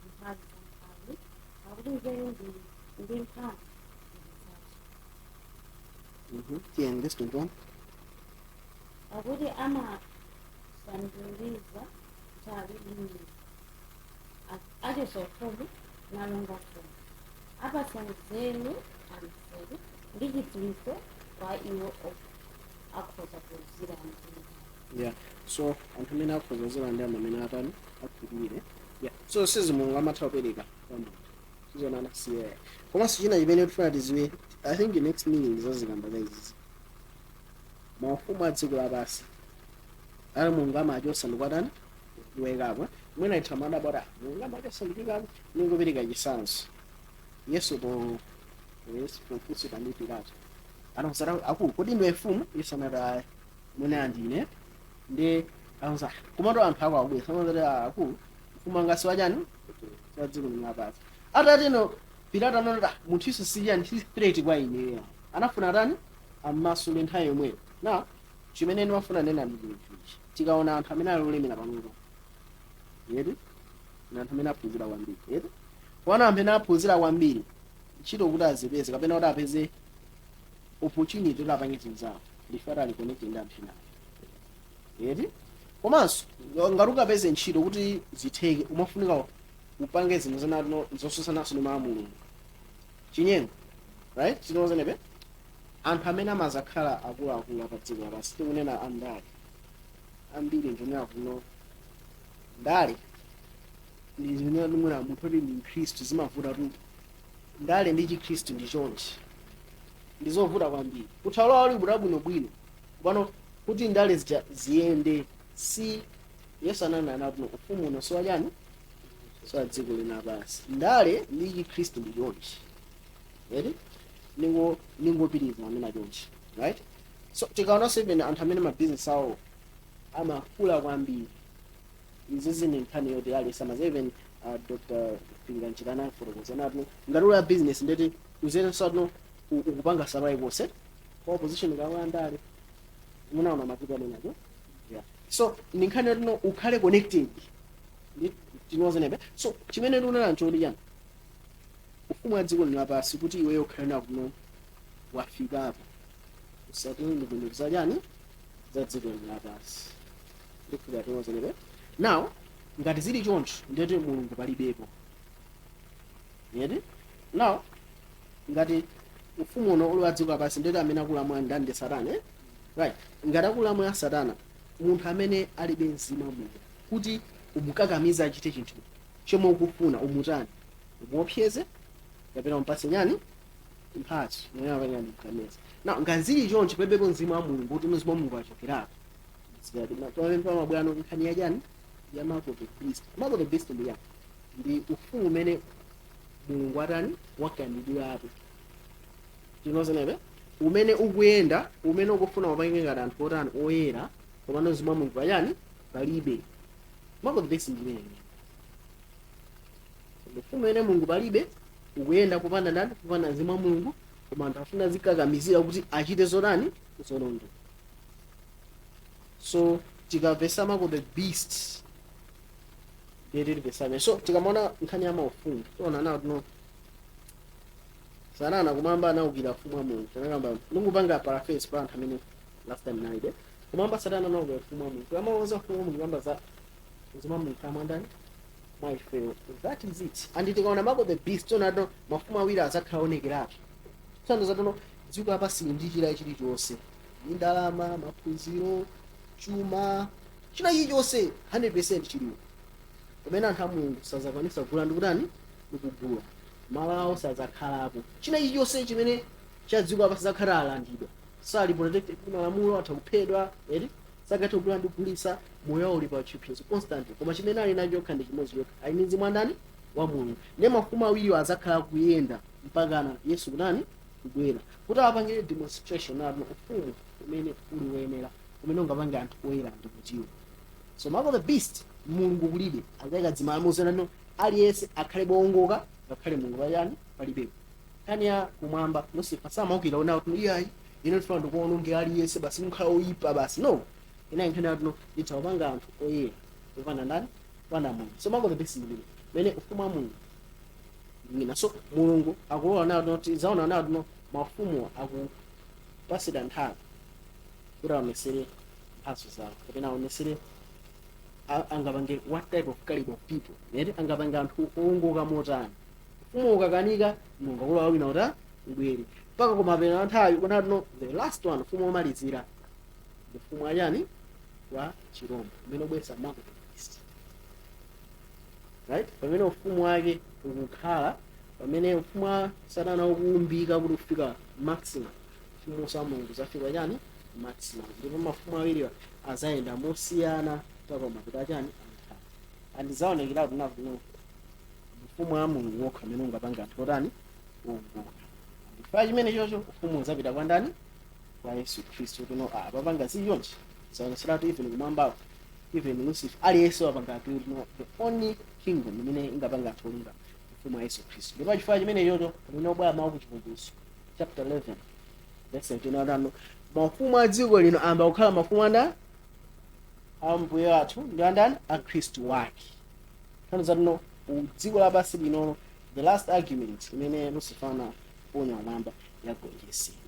nthawi za nthawi, pakuti nzeru ndi mphamvu ndi zake."
Tiyeni, verse 21.
Pakuti amasanduliza nthawi ndi nyengo, achotsa ufumu nalonga ufumu, apatsa nzeru anzeru ndi chidziwitso kwa iwo akhoza kuzilandira.
Yeah, so anthu amene akhoza kuzilandira amene atani, akhulupirire. Yeah, so sizi Mulungu amatha kupereka kwa munthu, sizonana siye. Komanso china chimene tifuna tiziwe, I think the next meeting zazikamba za izizi, maufumu a dziko lapansi ali Mulungu amachosa ndikwatani, ndiwayikapo. Mwina itha madabwata Mulungu amachosa ndikuikapo. Ningopereka chitsanzo, Yesu po Yesu pofunsidwa ndi Pilato anakusata akulu, "Kodi ndiwe mfumu?" Yesu anati, "Ayi, mwene andine." Ndi akuza komatu anthu ako akubwera samazati akulu, mfumu angasi wachani, wa dziko lino lapansi. Atateno Pilato anati, "Munthu iso siyani, si threat kwa ine." Anafuna atani, ammasule nthawi yomweyo. Na chimene ndimafuna nena ndi chinthu ichi: tikaona anthu amene ali olemera panopa yetu na anthu amene aphunzira kwambiri yetu, kuona anthu amene aphunzira kwambiri, ntchito kuti azipeze kapena kuti apeze opportunity kuti apange zinthu zawo, ndifata ali connected ndi anthu ena yeti. Komanso ngati ukapeze ntchito kuti zitheke, umafunika upange zinthu zinatino zosusanaso ndi mawu a Mulungu, chinyengo, right? Chinozenepe anthu amene amazakhala akuluakulu apa dziko lapansi, tikunena andale ambiri, ndinena kuno ndale ndi zimene mwina munthu oti ndi mkhristu zimavuta tu. Ndale ndi chikhristu ndi chonchi, ndi zovuta kwambiri. Kuthawula uli bwinobwino pano kuti ndale zija ziyende. Si Yesu ananena anati ufumu uno siwachani, siwa dziko lina lapansi. Ndale ndi chikhristu ndi chonchi eri, ningopitiriza amene chonchi, right? So tikaonanso even anthu amene mabizinesi awo amakula kwambiri, izi zini nkhani yoti ali samaza. Even Dr Pinganjira anafotokoza nati ngati uli a business, ndeti uzerenso atino ukupanga supply konse kwa opposition kawa ndale, munaona mapito amenacho. Yeah, so ndi nkhani yotino ukhale connected ndi tinozenepe. So chimene ndikunena nchoti chani, ufumu wa dziko lino lapansi kuti iweyo ukhale nakuno wafikapo, usatini ndikundo zachani, za dziko lino lapansi. Ndikufika tinozenepe. Now ngati zili choncho, ndiyoti Mulungu palibepo yeti. Now ngati ufumu uno uli wa dziko lapansi, ndiyoti amene akulamula ndani? Ndi Satana, eh? Right? Ngati akulamula Satana, munthu amene alibe mzimu wa Mulungu, kuti umukakamize achite chinthu chomwe ukufuna, umutani? Umuopseze kapena umpatse nyani, mphatso mwene ndikukamiza. Now ngati zili choncho, palibepo mzimu wa Mulungu, kuti mzimu wa Mulungu achokerako pamene pamabwano nkhani yachani, ya mark of the beast. Mark of the beast ndi yani? Ndi ufumu umene Mulungu atani, wakanidwirapo, tinozenepe, umene ukuyenda, umene ukufuna upange ngati anthu otani, oyera, komano mzimu wa Mulungu pachani, palibe. Mark of the beast ndi imene ufumu umene Mulungu palibe, ukuyenda kupanda ndani? Kupanda mzimu wa Mulungu, koma anthu afuna zikakamizira kuti achite zotani, zolondola. So tikamvesa mark of the beast, ndiyeti tipesame. So tikamaona nkhani ya maufumu, tiona nawo tino Satana kumwamba anaukira ufumu wa Mulungu. Tinakamba, ndikupanga paraphrase pa anthu amene Last time nalibe. Kumwamba Satana nawo ufumu wa Mulungu. Kuyamba ufumu wa Mulungu kuyamba za mzimu wa Mulungu kama ndani mwa ifeyo. That is it. And tikaona mark of the beast, tonato mafumu awiri azakhala onekeratu. Tsano zatono dziko lapansi ndi chila chilichonse, ndi ndalama, maphunziro, chuma, china chilichonse 100% chiliwo, pamene anthu a Mulungu sazakwanisa kugula ndi kutani, ndikugula malo awo sazakhalapo. China chilichonse chimene cha dziko lapansi zakhala alandidwa, sali protected ndi malamulo, atha kuphedwa eti, sangathe kugula ndi kugulitsa, moyo wawo uli pa chiopsezo constantly. Koma chimene ali nacho chokha ndi chimodzi chokha, ali ndi mzimu wa ndani? Wa Mulungu. Ndiye mafumu awiriwo azakhala kuyenda mpakana Yesu kutani? Kubwera kuti apangire demonstration atu ufumu umene uli woyenera, umene ungapange anthu oyera ndi kutiwo. So mark of the beast, Mulungu kulibe, azayika dzimalamulo no aliyense akhale bowongoka, ngakhale Mulungu pachani? Palibepo. Nkhani ya kumwamba, Lucifer samaukira ona kuti iyayi, ine ndifuna ndikuononge aliyense basi, mukhala oyipa basi. No, inayi nkhani yatuno nditha kupanga anthu oyera kupanda ndani? Kupanda Mulungu. So mark of the beast ndi mene ufumu wa Mulungu mwina. So Mulungu akulola nawo kuti zaona nawo tuno mafumu akupasidwa nthawi kuti aonesere mphatso zawo kapena aonesere angapange what type of caliber of people eti, angapange anthu owongoka motani. Ufumu ukakanika, Mulungu akulola wina kuti ubwere mpaka kumapena nthawi kuna tuno the last one, ufumu womalizira ndi ufumu achani? Wa chirombo, umene ubweretsa mark of the beast, right? Pamene ufumu wake ukukhala, pamene ufumu wa Satana ukuumbika kuti ufika maximum, ufumu wa Mulungu zafika chani? Maximum. Ndipo mafumu awiriwa azayenda mosiyana mpaka mapita chani? Anthawi andizaonekera kuti nakuno ufumu wa Mulungu wokha umene ungapanga anthu otani? Wongoka. Chifukwa chimene chocho ufumu uzapita kwa ndani? Kwa Yesu Khristu. Kuno papanga ziyonji zaoneseratu, even kumwambako, even Lucifer, aliyense wapanga kuti no, the only kingdom imene ingapanga anthu olungama, ufumu wa Yesu Khristu. Ndipo chifukwa chimene chocho pamene obwera mawu ku Chivumbulutso chapter 11 verse 17 atano mafumu a dziko lino amba kukhala mafumu anda ambuye athu ndi andani? A Khristu wake. Tano zatino dziko lapansi linono, the last argument imene Lucifer anaponya kumwamba yagonjetsedwa.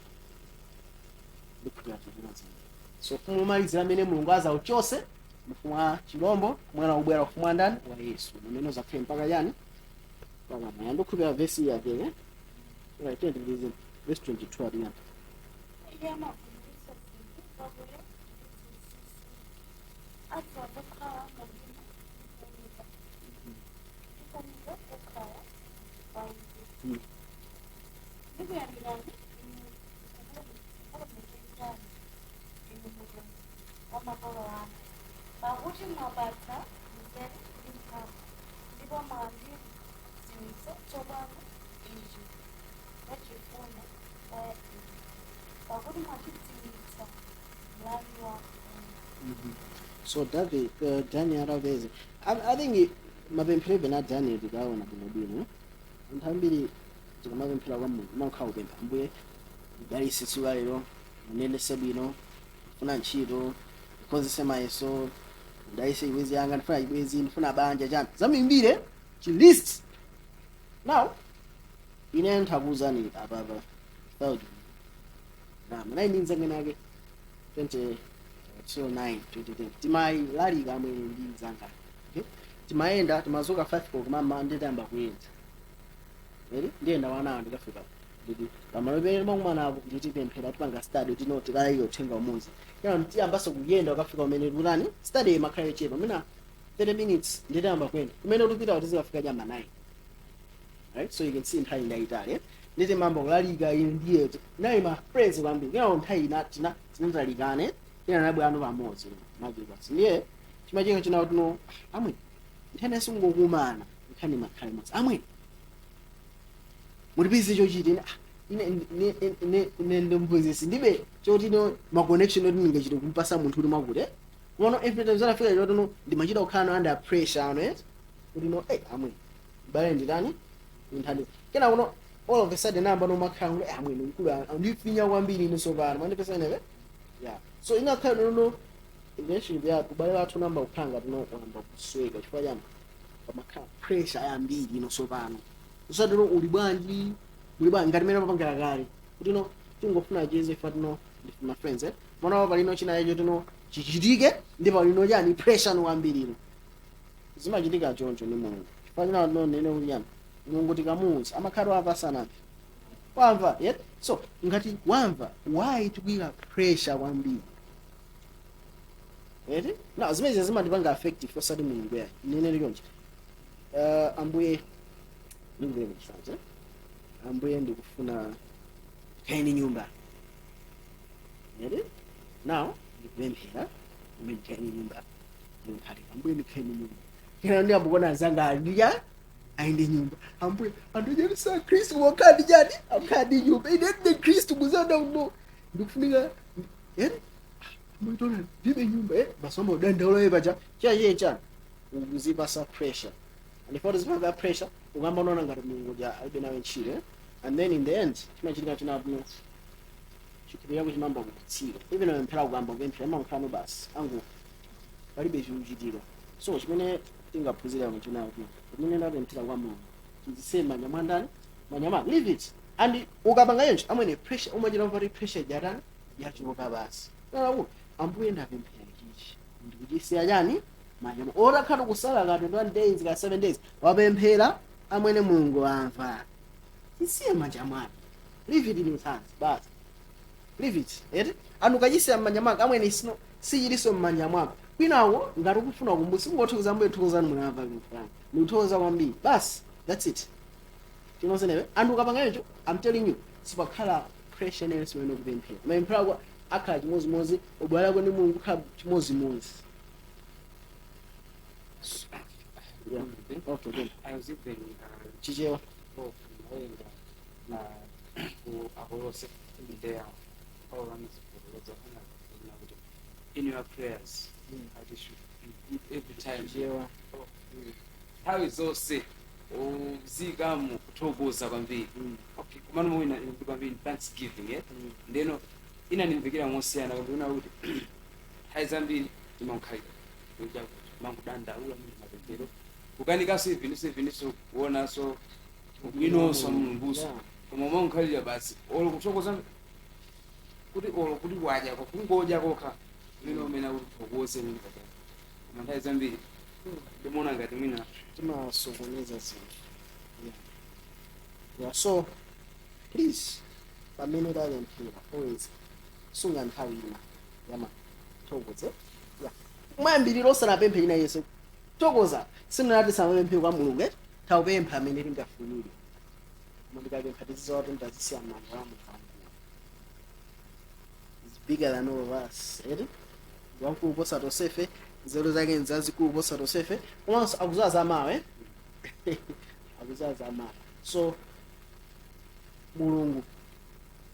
Ndikhulupirira zimene. So ufumu umalizira amene Mulungu azauchose, mfumu wa chilombo, mwana ubwera ufumu wa ndani? Wa Yesu, umene uzakhale mpaka chani? Mpaka maya. Ndikhulupirira vesi yake, right? 20, verse 22 adiyana.
Iye amafundisa zinthu zakuya adziwa zokhala mumdima ndi kuunika kokhala kwa iye. Ndikuyamikani inu, kukulemekezani inu Mulungu wa makolo anga, pakuti mwapatsa nzeru ndi mphamvu, ndipo mwandidziwitsa tsopano ichi chachifundo kwa ine, pakuti mwachidziwitsa mlandu wa mfumu.
So David, Daniel atapeza, I think mapemphero even a Daniel tikaona bwinobwino, anthu ambiri tikamapemphera kwa Mulungu umakhala kupempha, "Ambuye, mudalitse tsiku la lero, munendese bwino, ndifuna ntchito, ndikonzese mayeso, mudalitse chibwenzi yanga, ndifuna chibwenzi, ndifuna banja," chani zamimbire chi list. Now ine nthakuwuzani apapa without na manayi ndi mzangene ake 2009 2010 timayilalika amwene ndi mzanga, okay? Timayenda, timazuka 5 koloko mama, nditayamba kuyenda eri, ndiyenda wanawo, ndikafika nditi pamalo pene timakumanapo, nditipemphera, tipanga study tino, tikalalika uthenga umodzi, kena tiyambanso kuyenda ukafika umene tikutani, study imakhala yochepa mina 30 minutes. Nditayamba kuyenda kumene tupita tizikafika chamba 9, right? So you can see nthawi ndayitali, eh? Nditi mambo kulalika ine ndiye nayi ma friends kwambiri. Kena nthawi ina tina tinatalikane, ina nabwera pamodzi majibasi, ndiye chimachinga china tino amwe nthene singokumana nkhani makhale modzi, amwe mutipize chochita ine, ah, ine ine ine ine ndimphunzitsi, ndibe choti no ma connection oti ndingachite kumpasa munthu kuti mwakuti, eh kuno every time zanafika choti no ndimachita kukhala no under pressure ano, eh kuti no, eh amwe bale nditani ndithandize. Kena kuno all of a sudden namba no makhala kuti, eh amwe mkulu andifinya kwambiri ine sopano mandipesa ineve, yeah. So inakhala no no relationship yathu, ubale wathu namba kukhala ngati no wamba kusweka. Chifukwa chani? Pamakhala pressure yambiri ino sopano, usati no uli bwanji, muli bwanji, ngati mene mapangira kale kuti no tingofuna cheze ifa tino ndifuna friends, eh Mwana palino china icho tino chichitike, ndi palino chani pressure kwambiriro. Zimachitika choncho ndi Mulungu. Chifukwa china nonene kuti chani, Mulungu tikamuwuza amakhala wamva sanamve, wamva yet. So ngati wamva, why tikuyika pressure kwambiri eti? Na zimene zimandipanga affective, osati Mulungu yayi. Nene choncho, Ambuye, ndikuvere kuchisanzo, Ambuye, ndikufuna kaini nyumba eti. Now ndikupemphera, ambuye ndikhaini nyumba, ndikukhale, Ambuye ndikhaini nyumba. Kena ndiyambukona anzanga alija ainde nyumba. Ambuye, andijerisa Khristu wakhala ndi chani, akhala ndi nyumba, ine ndine Khristu kuzanda uno ndikufunika eti. Ambuye tona ndibe nyumba basomba udandaula pacha chiya chani, ukuzipasa pressure. And if uzipasa pressure, ukamba unaona ngati Mulungu ja alibe nawe ntchito, eh? And then in the end chimachitika chinatuno, chikhulupiriro chako chimamba kutsika. Even umemphera, kukamba kupemphera imakhala basi angu palibe chikuchitika. So chimene tingaphunzira muchinayo, pamene ndapemphera kwa Mulungu, tizisiye manja mwa ndani? Manja mwake. Leave it. And ukapanga yoncho, amwene, pressure umachita kuti pressure jatani yachoka basi. Kuti Ambuye ndapemphera chichi, ndikuchisiya chani manja mwa otakhala kusala ka 21 days ka 7 days, wapemphera, amwene, Mulungu amva. Tisiye manja mwake, leave it in his hands basi, leave it eti. Anthu ukachisiya m'manja mwako, amwene, isino sichilinso m'manja mwako. Kwinawo ngati ukufuna kumbusi kungothokoza, Ambuye thokozani, munamva pemphero, ndikuthokoza kwambiri basi, that's it. Tinosenewe anthu ukapanga icho, I'm telling you, sipakhala pressure inenso imene ukupemphera. Mapemphero ako akhala chimozimozi, ubwera ako ndi Mulungu kukhala chimozimozi. Yeah. Okay, good.
I was even
Chichewa.
Oh, mawerenga na ku Akolose there, Paulo anazifotokoza ana kuti in your prayers that should be good every time.
Chichewa.
Oh, nthawi zonse uzikamu kuthokoza kwambiri. Okay, kumano mwina ikuti kwambiri thanksgiving, eh? Ndeno inandimvikira mosiyana kwambiri una kuti nthawi zambiri timankhalira kuja mankudandaula muli mapemphero, kukanikanso iviniso iviniso kuonanso ubwinonso Mulunguso. Koma umankhalira basi olo kuthokoza kuti olo kuti wadya kungodya kokha umene umene kuti uthokoze mene pachana. Koma nthawi zambiri ndimaona ngati mwina
timasokoneza zinthu, yeah. So please, pamene tapemphera, always sunga nthawi ina yama thokoze, yeah. Mwayambiriro osanapemphe ina yesu thokoza. Simunati samapemphe kwa Mulungu, eh? Taupempha amene tingafunire, koma tikapempha tizidziwa kuti ndazisiya m'manja mwa Mulungu. Is bigger than all of us eti, wamkulu kuposa tonsefe, nzeru zake nzazikulu kuposa tonsefe, komanso akuzaza mawe, akuzaza mawe. So Mulungu,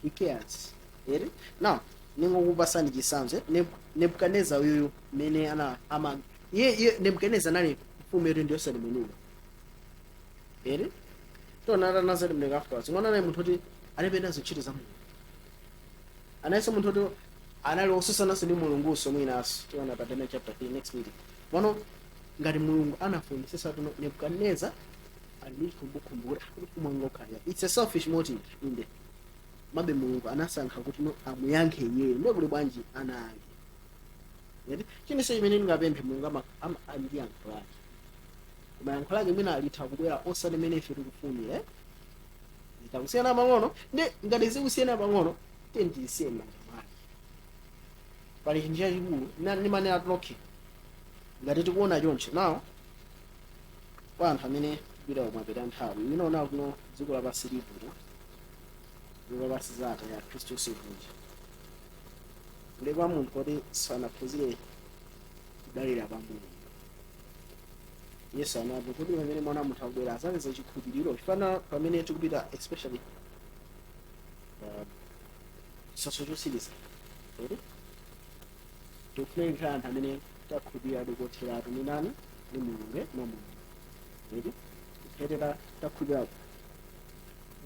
he cares eti. Now ningokupasani chitsanzo, eh? Nebukadneza uyuyu mmene ana ama iye Nebukadneza anali mfumu yetu ndiyosatembenuka eti. Tona anazatembenuka afterwards. Mwana anali munthu kuti alibe nazo ntchito za Mulungu, analinso munthu kuti anali osusananso ndi Mulunguso mwinaso. Tiona pa Daniel chapter 3 next meeting. Mano ngati Mulungu anafunisisa tuno Nebukadneza ali ndi chikhumbokhumbo kuti ufumu wanga ukhalira, it's a selfish motive inde, mabe Mulungu anasankha kuti no amuyankhe iyeyo. Ndiye kuli bwanji ana ake eti? Chinenso chimene ndingapemphe, Mulungu ali ndi yankho lake, koma yankho lake mwina litha kubwera osati mene ife tikufunira, eh? Zitakusiyana pang'ono. Ndi ngati zikusiyana pang'ono, tiyeni tisiye m'manja mwake. Pali chinthu chachikulu ndimanena okay, ngati tikuona choncho nawo kwa anthu amene kupita kumapita nthawi inaona kuno dziko lapansi livuta, dziko lapansi zata ya Khristu sivunja, ndi kwa munthu kuti sanaphunzire kudalira pa Mulungu. Yesu anati kuti pamene mwana munthu akubwera azapeza chikhulupiriro? Chifana pamene tikupita, especially chisautso chotsiriza, tikufuna kukhala anthu amene takhulupirira kotheratu ni nani? Ni Mulungu, eh? Mwa Mulungu eti, kuphetera takhulupirira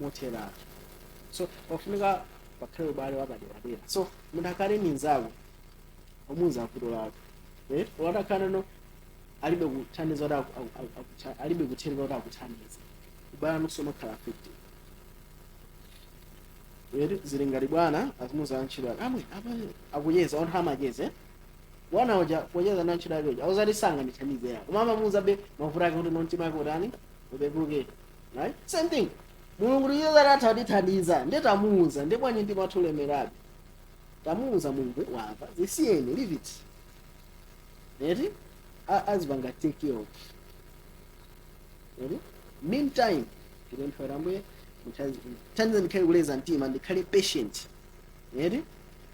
motheratu. So pafunika pakhale ubale wapaderadera. So munthu akhale ni nzako, omuza vuto lako, eh, watakhala no alibe kuthandiza kuti alibe kuthenga kuti akuthandize, ubale anonso umakhala affected. Eri zili ngati bwana azimuza antchito ake amwe apa akucheza, ontha amacheze bwana uja kucheza na ntchito ake uja auzati sangandithandize ya, koma amamuuza be mavuto ake kuti no mtima ake utani, upepuke, right? Same thing, Mulungu ticheza tatha kutithandiza, ndiye tamuuza, ndiye bwanji mtima wathu ulemerabe? Tamuuza Mulungu, wamva, zisiyeni, leave it, eti azipanga take care of. Eti meantime tipemphera, Ambuye thandize ndikhale kuleza mtima, ndikhale patient, eti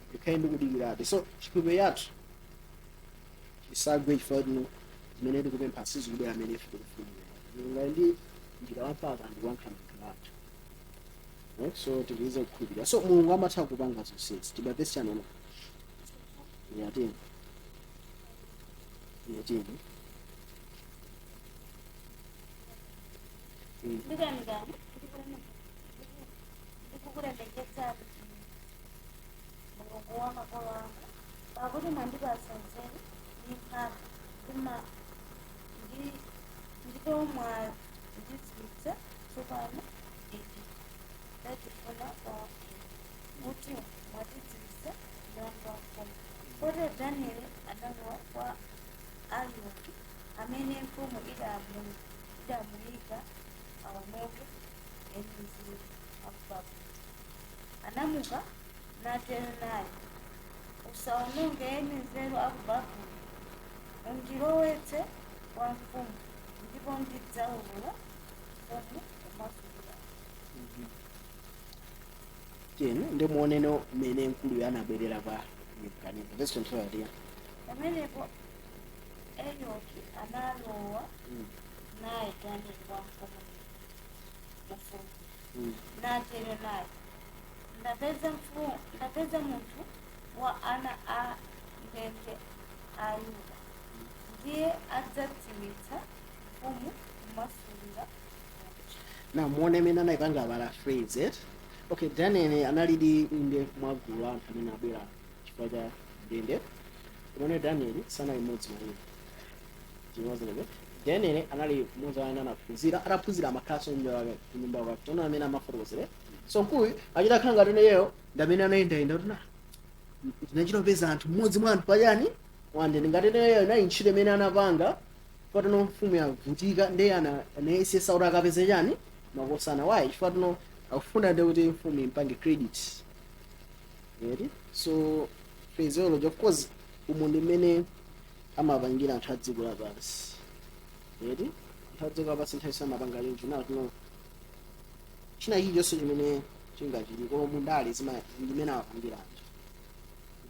ndikhale ndikudikirabe. So chikhulupiriro yathu chisagwe chifukwa tino zimene tikupempha sizikubwera amene ife tikufunira. Mulungu ali ndi njira wampaka ndikuwankha mapemphero athu. Right? So tilize kukhulupirira. So Mulungu amatha kupanga zonsezi. Tiba verse chanono yatini yatini.
Ndikuyamikani ndikukulemeketsani Mulungu wa makolo anga, pakuti mwandipatsa nzeru ndi mphamvu ndipo mwandidziwitsa tsopano ichi ndachifuna kwa inu, kuti mwatidziwitsa mlandu wa mfumu. Kotero Danieli analowa kwa Arioki, amene mfumu idamuyika aononge eni nzeru aku Babuloni. Anamuka natero naye, "Usaononge eni nzeru aku Babuloni. Undilowetse kwa mfumu, ndipo ndidzaulula mfumu kumasulira."
Tiyeni ndimuoneno mmene mkuluyo anabwerera kwa Nebukadineza. Verse 25 atiya.
Pamenepo Arioki analowa naye Danieli kwa mfumu mfumu natero naye, "Ndapeza munthu wa ana a ndende a Yuda, ndiye adzadziwitsa mfumu kumasulira kuja."
Na muone mmene anayipanga paraphrase it. Okay, Daniel analidi inde mwagulu la anthu amene abwera chifukwa cha ndende. Kumene Daniel sanali mmodzi mwa iwo. Chimodzimodzi Daniel anali mmodzi amene anaphunzira, ataphunzira amakhalanso nyumba yake, kunyumba kwake tono amene amafotokozere. So mkuluyu achita khala ngati iyeyo ndi amene anayendayenda kuti na ndinachita anthu mmodzi mwa anthu pachani wande, ngati iyeyo inali ntchito imene anapanga patano. Mfumu yavutika, ndiye anayesesa kuti akapeze chani, makosana. Wayi? Chifukwa tino akufuna ndi kuti mfumu impange credit, eti. So phraseology, of course, umu ndi mmene amapangira anthu a dziko lapansi, eti. Anthu a dziko lapansi nthawi samapanga choncho nawo tino china chilichonse chimene chingachitike, koma mundale ndimene amapangira anthu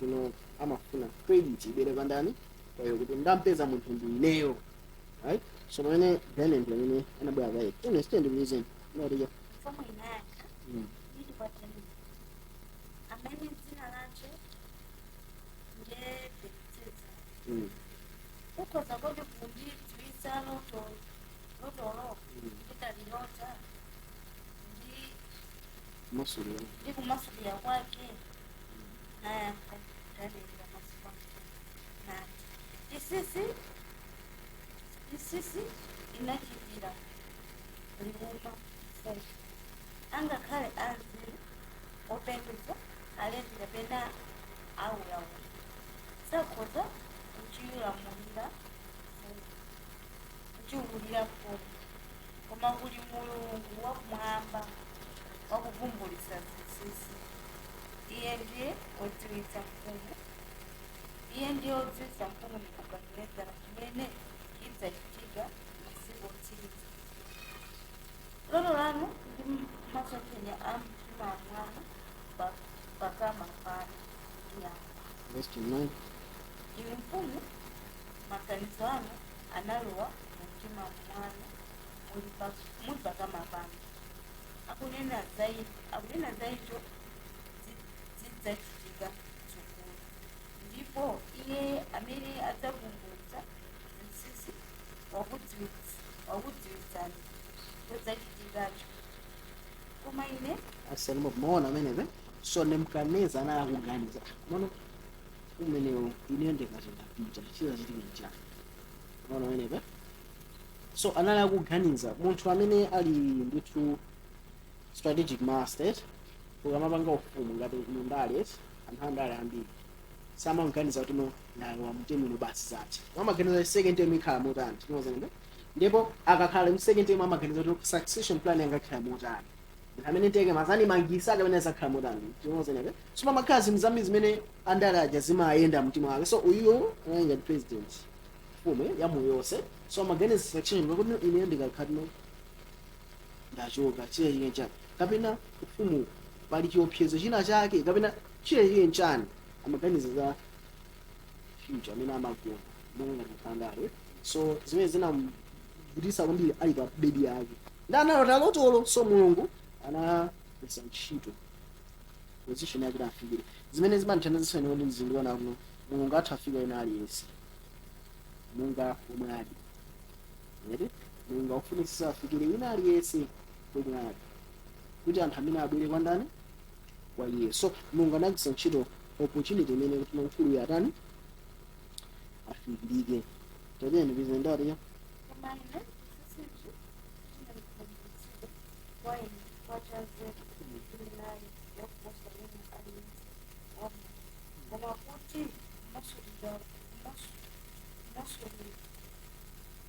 tino amafuna credit ibwere pandani kwayo, kuti ndampeza munthu ndi ineyo, right? So pamene Daniel ndi amene anabwera paye tene stand reason noriya.
Mfumu inayankha ili kwa Danieli, amene dzina lace ndiye Belitesezara, "Ukhoza kodi kundidziwitsa lotolo ndidalilota ndi
masulira
ndi kumasulira kwake?" Nayankha Danieli pamaso pa mfumu nati, Chinsinsi inachitira liuma mfumu, angakhale anzeru, opembedza, alembi kapena aulawuli sakhoza kuchilamulira mfumu, kuchiwulira mfumu. Koma kuli Mulungu wakumwamba wakuvumbulitsa zinsinsi, iye ndiye wodziwitsa mfumu, iye ndiye wodziwitsa mfumu Nebukadinezara chimene chidzachitika masiku otsiriza. Loto lanu ndi masomphenya a mtima mwanu pakama pano ndi awa:
Verse 29.
Inu mfumu, maganizo anu analowa mumtima mwanu muli pakama pano, akunena za icho zidzachitika tsogolo, ndipo iye amene adzavumbulutsa zinsinsi wakudziwitsani chodzachitikacho. Koma ine
Asalimo maona amenepe. So Nebukadineza anali akuganiza mano umenewo, ine ndikati ndapita chizachitika nchani? Maona amenepe. So anali akuganiza munthu amene ali ndithu strategic master. Ukamapanga ufumu ngati mundale, anthu andale ambiri samaganiza kuti no, nayo mtemino basi zatha. Amaganiza second term ikhala motani, tinozenebe. Ndipo akakhala mu second term amaganiza kuti succession plan yangakhala motani, amene teke mazani mangisa amene azakhala motani, tinozenebe. So pamakhala zinthu zambiri zimene andale aja zimayenda mtima wake. So uyu anali ngati president, mfumu ya moyo yonse, so amaganiza succession kuti ine ndikakhala no ndachoka, chile chike chani, kapena ufumu pali chiopsezo china chake, kapena chile chike nchani. Amaganiza za future amene amagona monga ngati. So zimene zinamvutisa kwambiri ali pa bedi yake ndi analota lotolo. So Mulungu anagwiritsa ntchito position yake kuti afikire zimene zimandithandizisa ine kuti ndizindikana kuno Mulungu atha afika ina aliyense monga omwe ali ere. Mulungu akufunisisa afikire wina aliyense komwe ali, kuti anthu amene abwere kwa ndani? Kwa iye. So Mulungu anagwiritsa ntchito opportunity imene kuti mkulu atani? Afikirike. Tatiyeni ndipizendariya.
Koma ine chinsinsichi sichinamvumbulutsidwe kwa ine chifukwa cha nzeru ndili nayo yakuposa wina aliyense wa munthu, koma kuti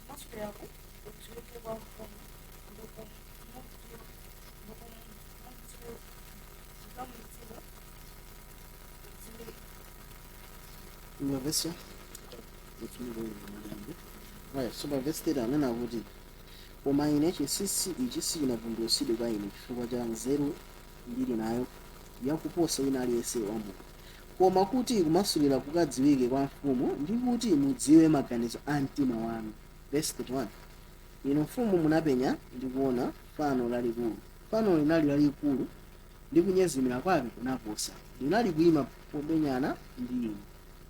kumasuliraku kudziwike kwa mfumu ndikumudziwa kudziwike.
Verse. Right, so pa verse 30 anena kuti, "Koma ine chinsinsi ichi sichinavumbulutsidwe kwa ine chifukwa cha nzeru ndili nayo yakuposa wina aliyense wa munthu, koma kuti kumasulira kukadziwike kwa mfumu ndi kuti mudziwe maganizo a mtima wanu." Verse 31, "Inu mfumu munapenya ndi kuona fano lalikulu. Fano linali lalikulu ndi kunyezimira kwake kunaposa. Linali kuyima popenyana ndi inu,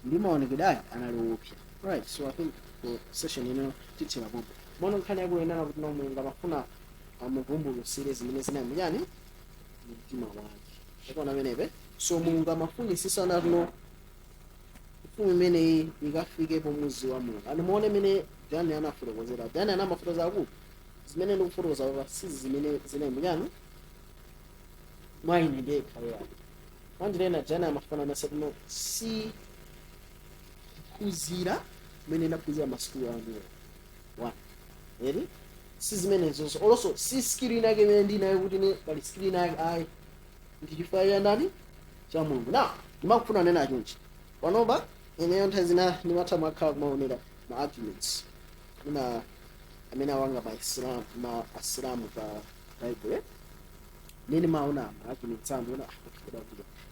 ndi maonekedwe ake anali woopsa." Right, so I think for session ino tithera pompo. Mono nkhani yakuyenera kuti no, Mulungu amafuna amuvumbulutsire zimene zinali muchani? Mtima wake. Akuona amenepe. So Mulungu amafunisisa natuno mfumu imeneyi ikafike pomuzi wa Mulungu. Animuone imene Daniel anafotokozera. Daniel anamafotokoza kuti zimene ndikufotokoza papa si zimene zinali muchani? Mwa ine ndekha yayi. Mwanjirena Daniel amafuna nasatuno si kuphunzira kumene ndaphunzira masukulu anuwo one eri, si zimenezonso, olonso si skill inake imene ndinayo kuti ne pali skill inake, ayi, ndi chifukwa cha ndani? Cha Mulungu. Now ndimakufuna nena chonchi: panopa ineyo nthawi zina ndimatha makhala kumaonera ma arguments mina amene awanga ma Islam, ma Asilamu pa Bible. Nene maona ma arguments anu ona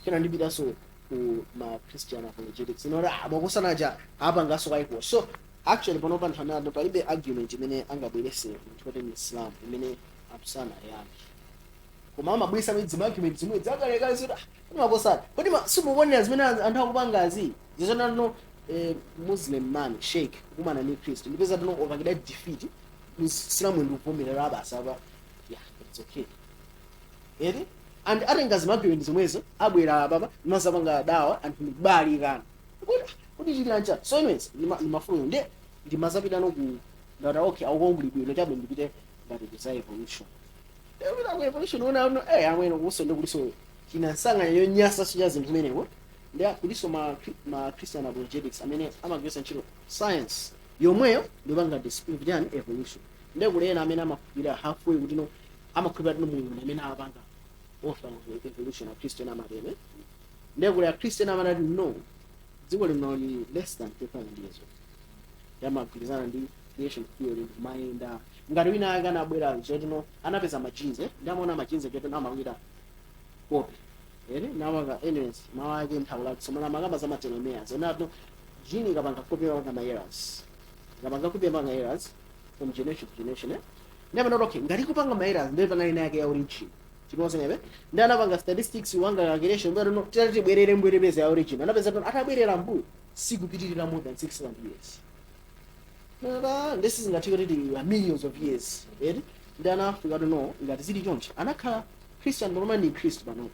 kena ndipitanso ku ma Christian apologetics inora makosanaja apangaso kaiko. So actually panopa anthu anado palibe argument imene angabwerese munthu woti ni Islam imene akusana yake, koma amabwesa midzi argument zimwe zakalekale zoti makosana kodi simukuonera zimene anthu akupangazi zizonano. Muslim man, sheikh, kukumana ni Christ, ndipeza tino opangida defeat Musilamu ndikuvomerera abasa apa. Yeah, it's okay eri. And atenga zimagwiro zomwezo abwera apapa ndimazapanga dawa anthu ndikubalikana kuti chili. So anyways, ndimafuno ndi ndimazapitano ku ndata, okay, akukonguli bwino chabe, ndipite ngati ku evolution. Ndipita ku evolution, una no amwene kuso ndikuliso china nsanganya yonyasa cha zinthu kumeneko. Ndi kuliso ma Christian apologetics amene amagwiritsa ntchito science yomweyo ndipanga disprove chani? Evolution. Ndi kulena amene amakhulupirira halfway kuti no, amakhulupirira tino Mulungu amene amapanga author of evolution, a Christian amatene. Ndiye kuli a Christian amanati no, dziko lino li less than 2000 years old, yamagwirizana ndi creation theory kumayenda. Ngati wina ake anabwera zotino anapeza ma genes, ndi amaona ma genes chotino amakwita copy ere namaka. Anyways, mawu ake nthawi lake so mana makamba za ma telomeres onatino gene ikapanga copy yapanga ma errors, ikapanga copy yapanga errors from generation to generation. Ndi amene okay, ngati kupanga ma errors ndiye panali yake ya origin chimozenebe. Ndi anapanga statistics wanga calculation but no, titati tibwerere mbwerepeza ya origin, anapeza kuti atabwerera mbuyo sikupitirira more than 600 years. Nada, this is ngati kuti millions of years eri. Ndi anafika to no, ngati zili chonchi anakhala Christian panopa ndi Christ panopa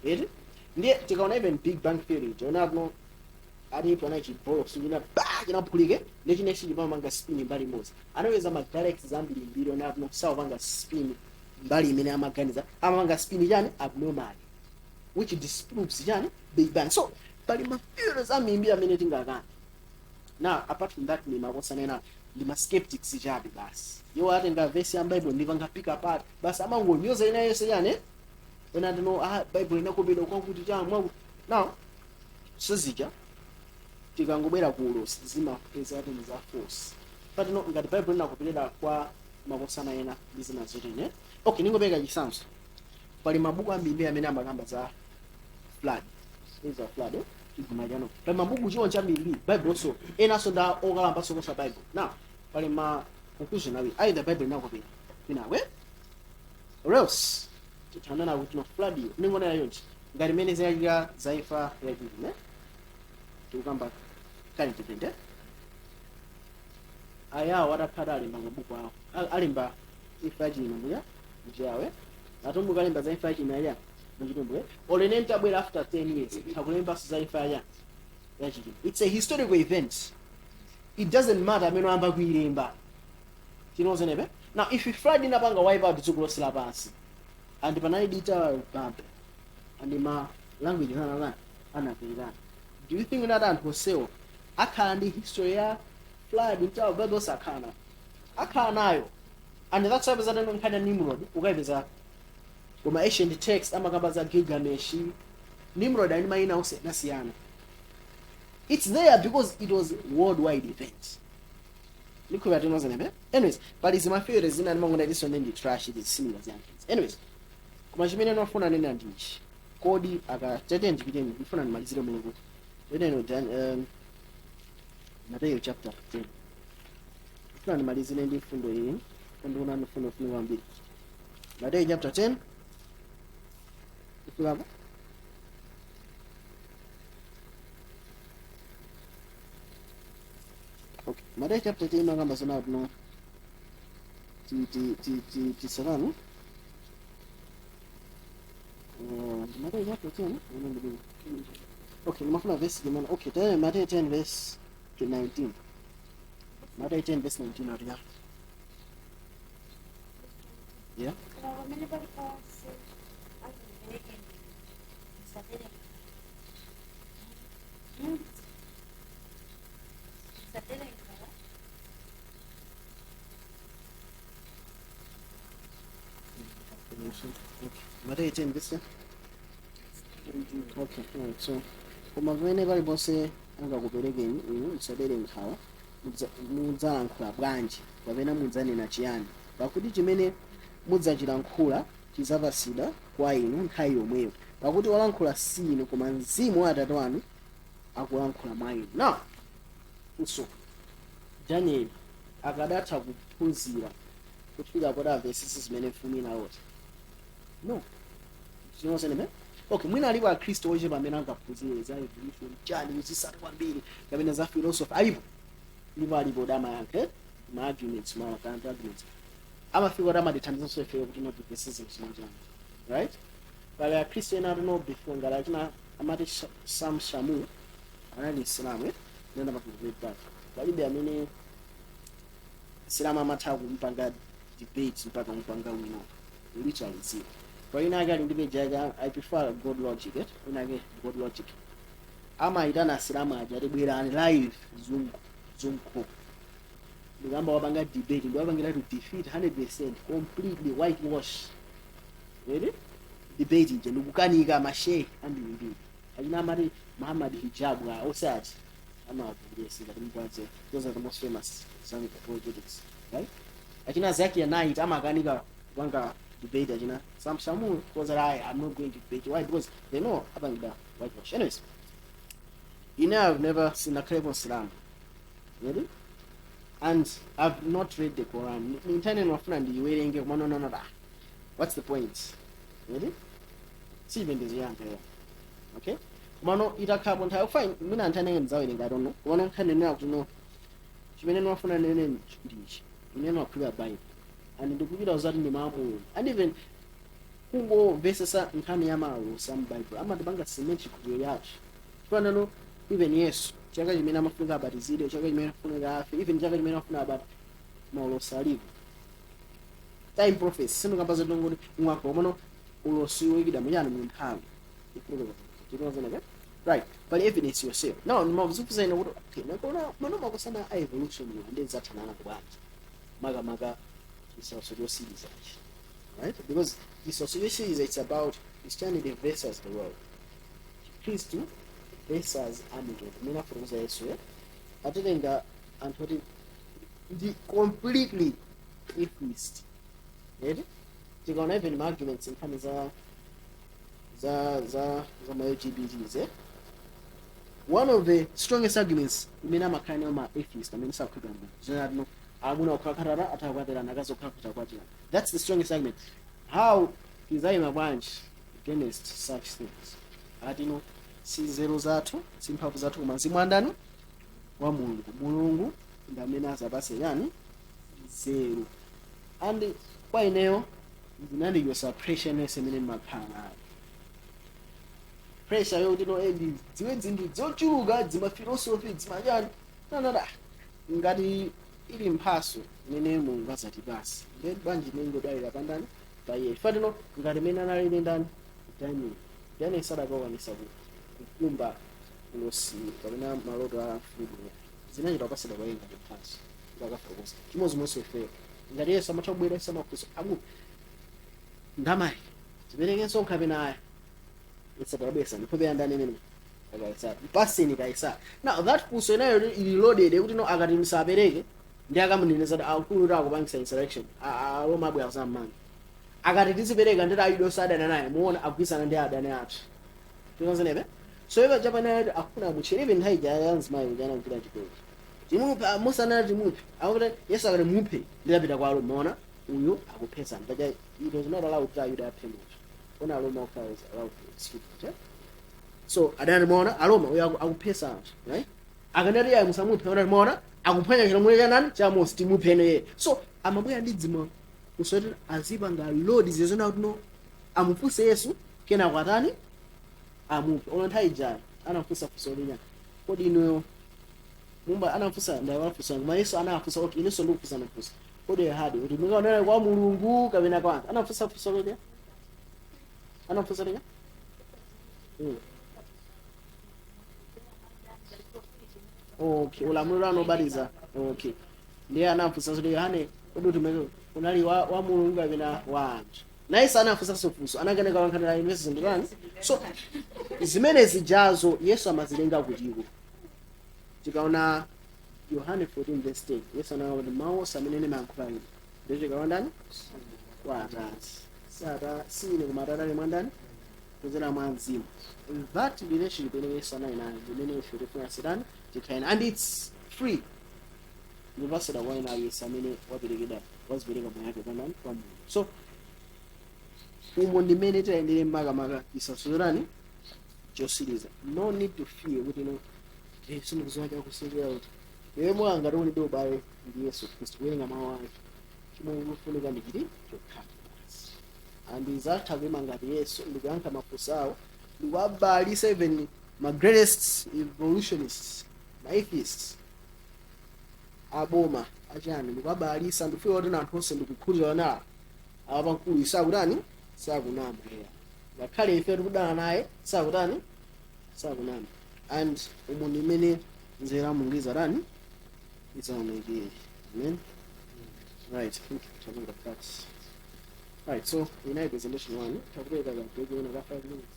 eri. Ndiye tikaona even Big Bang theory, tiona no alipo ana chibolo china ba chinaphulike ndi chine chimamanga spin mbali imodzi. Anapeza ma galaxies ambiri mbiri ona no sawapanga spin. Mbali imene amaganiza amapanga spin chani abnormal, which disproves chani Big Bang. So pali ma theories ambiri amene tingakane. Now, apart from that, ni makosanena ndi ma skeptics chabe basi. Iwo atenga verse ya Bible ndipanga pick apart basi, amangonyoza ina yonse chani ena tino, ah, Bible inakopedwa kwakuti cha mwaku. Now sizija tikangobwera ku ulosi zimapeza ati za false patino ngati Bible inakopedwa kwa makosana ena ndi zina zotene. Okay, ningopeka chitsanzo. Pali mabuku ambiri amene amakamba za flood, za flood, eh? Chigumula chano pali mabuku chiwo chambiri, Bible also enanso nda okalamba sokosa Bible. Now pali ma conclusion awiri: either Bible inakopera kwinakwe or else tithanana kuti no flood iyo ningonera yonchi ngati imene zayachita zaifa yachivi ne tikukamba current event, eh? Ayawo atakhala alemba mabuku awo, alemba imfa yachilima muya mchiyawe, atumbuka alemba za imfa yachilima ya muchitumbuke, olene ntabwera after 10 years takulembanso za imfa ya yachilima. It's a historical event. It doesn't matter amene amba kuilemba chinozenepe. Now if flood inapanga wipe out dziko lonse lapansi and panali dita Babel and ma language anakana anaperekana, do you think that anthu onsewo akhala ndi history ya flood mtawo Bible? Osakhala nayo, akhala nayo. And that's why pezateno nkhani ya Nimrod ukayipeza koma ancient text amakamba za Gilgamesh, Nimrod ali mayina osiyanasiyana. It's there because it was worldwide event. Ndikhulupira tinozenepe. Anyways, pali zima theories zina ndimangonda iso ndi trash, it is similar ziyankhizi. Anyways, koma chimene ndinafuna nena ndichi: kodi aka tete ndipiteni, ndifuna ndimalizire mulungu teneno Mateyu chapter 10. Ndifuna ndimalizire ndi mfundo iyi, ndikuona ndifuna ufuna kwambiri. Mateyu chapter 10 ifikapo. Okay, Mateyu chapter 10 makamba zona kuno ti ti ti ti tisakanu. Mateyu chapter 10 ine ndibini. Okay, ndimafuna verse limene. Okay, tene Mateyu 10 verse 19. Mateyu 10 verse 19 ati ya. Yeah.
Koma pamene paliponse angakupereke, musapereke musapereka.
Okay. Mateyu 10 verse. Okay, alright. So koma pamene paliponse angakuperekeni inu, musadere nkhawa mudzalankhula bwanji kapena mudzanena chiyani, pakuti chimene mudzachilankhula chidzapasidwa kwa inu nthawi yomweyo, pakuti olankhula si inu koma Mzimu wa Atate wanu akulankhula mwa inu. Now, so Daniel akadatha kuphunzira kufika poti amvetsetse zimene mfumu inalota? No. Zinozeneme. Okay, mwina alipo akhristu ochepa amene angaphunzire za evolution chani zisati kwambiri kapena za philosophy alipo, ndipo alipo damayankhe ma arguments, ma counter arguments amafika kuti amatithandizanso ifeyo kuti notimvetsetse zinthu chani, right? Pali akhristu ena atino before ngati achina amati Sam Shamu anali Msilamu, eh? Nenda pakuvetatu palibe amene Silamu amatha kumpanga debate mpaka kumpanga wino, literally zero. Kwa ina ake ali ndi page yake, I prefer God Logic, eh? Ina ake God Logic amayitana Asilamu aja ati bwerani live Zoom, Zoom call, ndikamba wapanga debate ndiwapangira to defeat 100% completely whitewash. Really debate ija ndikukanika masheikh ambirimbiri achina amati Muhammad Hijab a osati amavulesi ngati mkwanze. Those are the most famous Islamic apologetics, right? Achina Zakir Naik amakanika kupanga debate achina Sam Shamu because I'm not going to debate. Why? Because they know apangida whitewash. Anyways, I've never seen a clever Islam really, and I've not read the Quran. Nintende nofuna ndiyiwerenge koma no, no, no, ah, what's the point really? Siyipembedzo yanga yo. Okay, komano itakhapo nthawi, fine, mwina anthu anenge ndidzawerenga, I don't know. Komano nkhani nena kuti no, chimene ndimafuna nene ndichi: ine ndimakhulupirira Bible and ndikupita zati ndi mawu a Mulungu, and even kungomvesesa nkhani ya maulosi a m'Bible amatipanga cement chikhulupiriro chathu. Chifanano even Yesu, chaka chimene amafunika abatizidwe, chaka chimene amafunika afe, even chaka chimene amafuna abati, maulosi alipo. Time prophecy sindikamba zoti mwaka komano ulosi woyikidwa muchani, mu nthawi. Tinozeneke, right? Pali evidence yourself. Now ndimazifunsa ine kuti, okay, nakona mano makosana a evolution ndi zathanana bwanji, makamaka chisautso chosirizachi, right? Because chisautso chosiriza, it's about Christianity versus the world, Khristu versus amitundu. Kumene afotokoza Yesu, atitenga anthu oti ndi completely atheist, right? Tikaona even ma arguments, nkhani za ma LGBTs, eh? One of the strongest arguments imene amakhala nayo ma atheist amene sakhulupirira Mulungu, zonena no amuna okhalakhalala atakwatirana, akazi okhalakhala akwatirana, that's the strongest argument. How tizayima bwanji against such things? Ati no, si nzeru zathu, si mphamvu zathu, koma mzimu wa ndani? Wa Mulungu. Mulungu ndi amene azapase yani? Nzeru. And kwa ineyo ndinandichosa pressure inense imene ndimakhala nayo, pressure yokuti no, ndidziwe zinthu zochuluka, dzima philosophy, dzimachani nanada. Ngati ili mphaso imene Mulungu azatipasa, ndi bwanji imene ingodalira pandani? Pa iye. Fatino ngati imene analili ndani? Daniel. Daniel sadakakwanisa kukumba ulosi kapena maloto a mfumu. Zinachita kupasidwa kwa iye ngati mphaso ndakafotokoza. Chimodzimodzi ifeyo, ngati Yesu amatha kubwera samafunso aku ndamayi tiperekenso kapena aya isatabwesa ndiphope ndani imene Kaisara, mpaseni Kaisara. Now that funso inayo ili loaded kuti no, akati msapereke ndi akamuneneza kuti akulu kuti akupangisa insurrection, Aroma abwera zam'manga. Akati tizipereka, nditi Ayuda osadana naye, muona agwisana ndi adani athu. Tinozenepe. So ipa japana akufuna mutchere. Even nthawi ija ya mzimayi uja anamvira chigoli, timuphe musanana timuphe, akuti Yesu akati muphe ndidapita kwa Aroma, muona uyu akuphesa paja. It was not allowed kuti Ayuda aphe munthu, ona Aroma okha was allowed to execute it. So adani, muona Aroma uyu akuphesa anthu, right? Akanati ayi, musamuphe, ona muona akuphwanya chilamulo cha nani? Cha Mose, timuphene ye. So amabwera ndi dzima kusoti azipanga load zizona kuti no, amufunse Yesu, kenako atani? Amuphe. Ona nthawi ijayo anafunsa funso linya, kodi inuyo mumba anafunsa ndawafunsa, koma Yesu anafunsa, okay, inenso ndikufunsa, nafunsa, kodi hadi kuti mukaonera kwa Mulungu kapena kwa anthu? Anafunsa funso linya, anafunsa linya. Okay, ulamuliro anobatiza, okay, ndiye anafunsa kuti Yohane, kodi utumiki unali wa Mulungu kapena wa anthu? Naye anafunsanso funso, anakaneka wankhanira imene zindikani. So zimene zijazo Yesu amazilenga kutiko? Tikaona Yohane 14 verse 10, Yesu ananena kuti mawu onse amene ndimayankhula ine ndichokera ndani? Kwa Atate. Sata si ine koma Atate ali mwa ndani? Kudzera mwa Mzimu. That relationship imene Yesu anali nayo, imene ife tifuna sitani tikhale, and it's free, ndipasada kwa ina aliyense amene waperekedwa, wazipereka moyo wake kwa ndani? Kwa Mulungu. So umo ndimene tiyendere makamaka isasulirani chosiriza. No need to fear kuti no, sindikuziwa chakusinjira kuti iwe moyo ngati ulibe ubale ndi Yesu Khristu, kuwerenga mawu ake, chomwe kufunika ndi chiti? Chokhala basi. And zatha kuima ngati Yesu ndikuyankha mafunso awo, ndikuwabalisa even ma greatest evolutionists, ma atheists, aboma achani, ndikuwabalisa. Ndikufika kuti anthu onse ndikukhulupirira na awa pamkulu sakutani? Sakunama. Yeah, ngakhale ife tikudana naye, sakutani? Sakunama. And umu ndi imene nzeru ya Mulungu izatani? Izaonekere. Amen. Right, thank you. Talking that. Right, so inayi presentation one, takupereka ka break ka 5 minutes.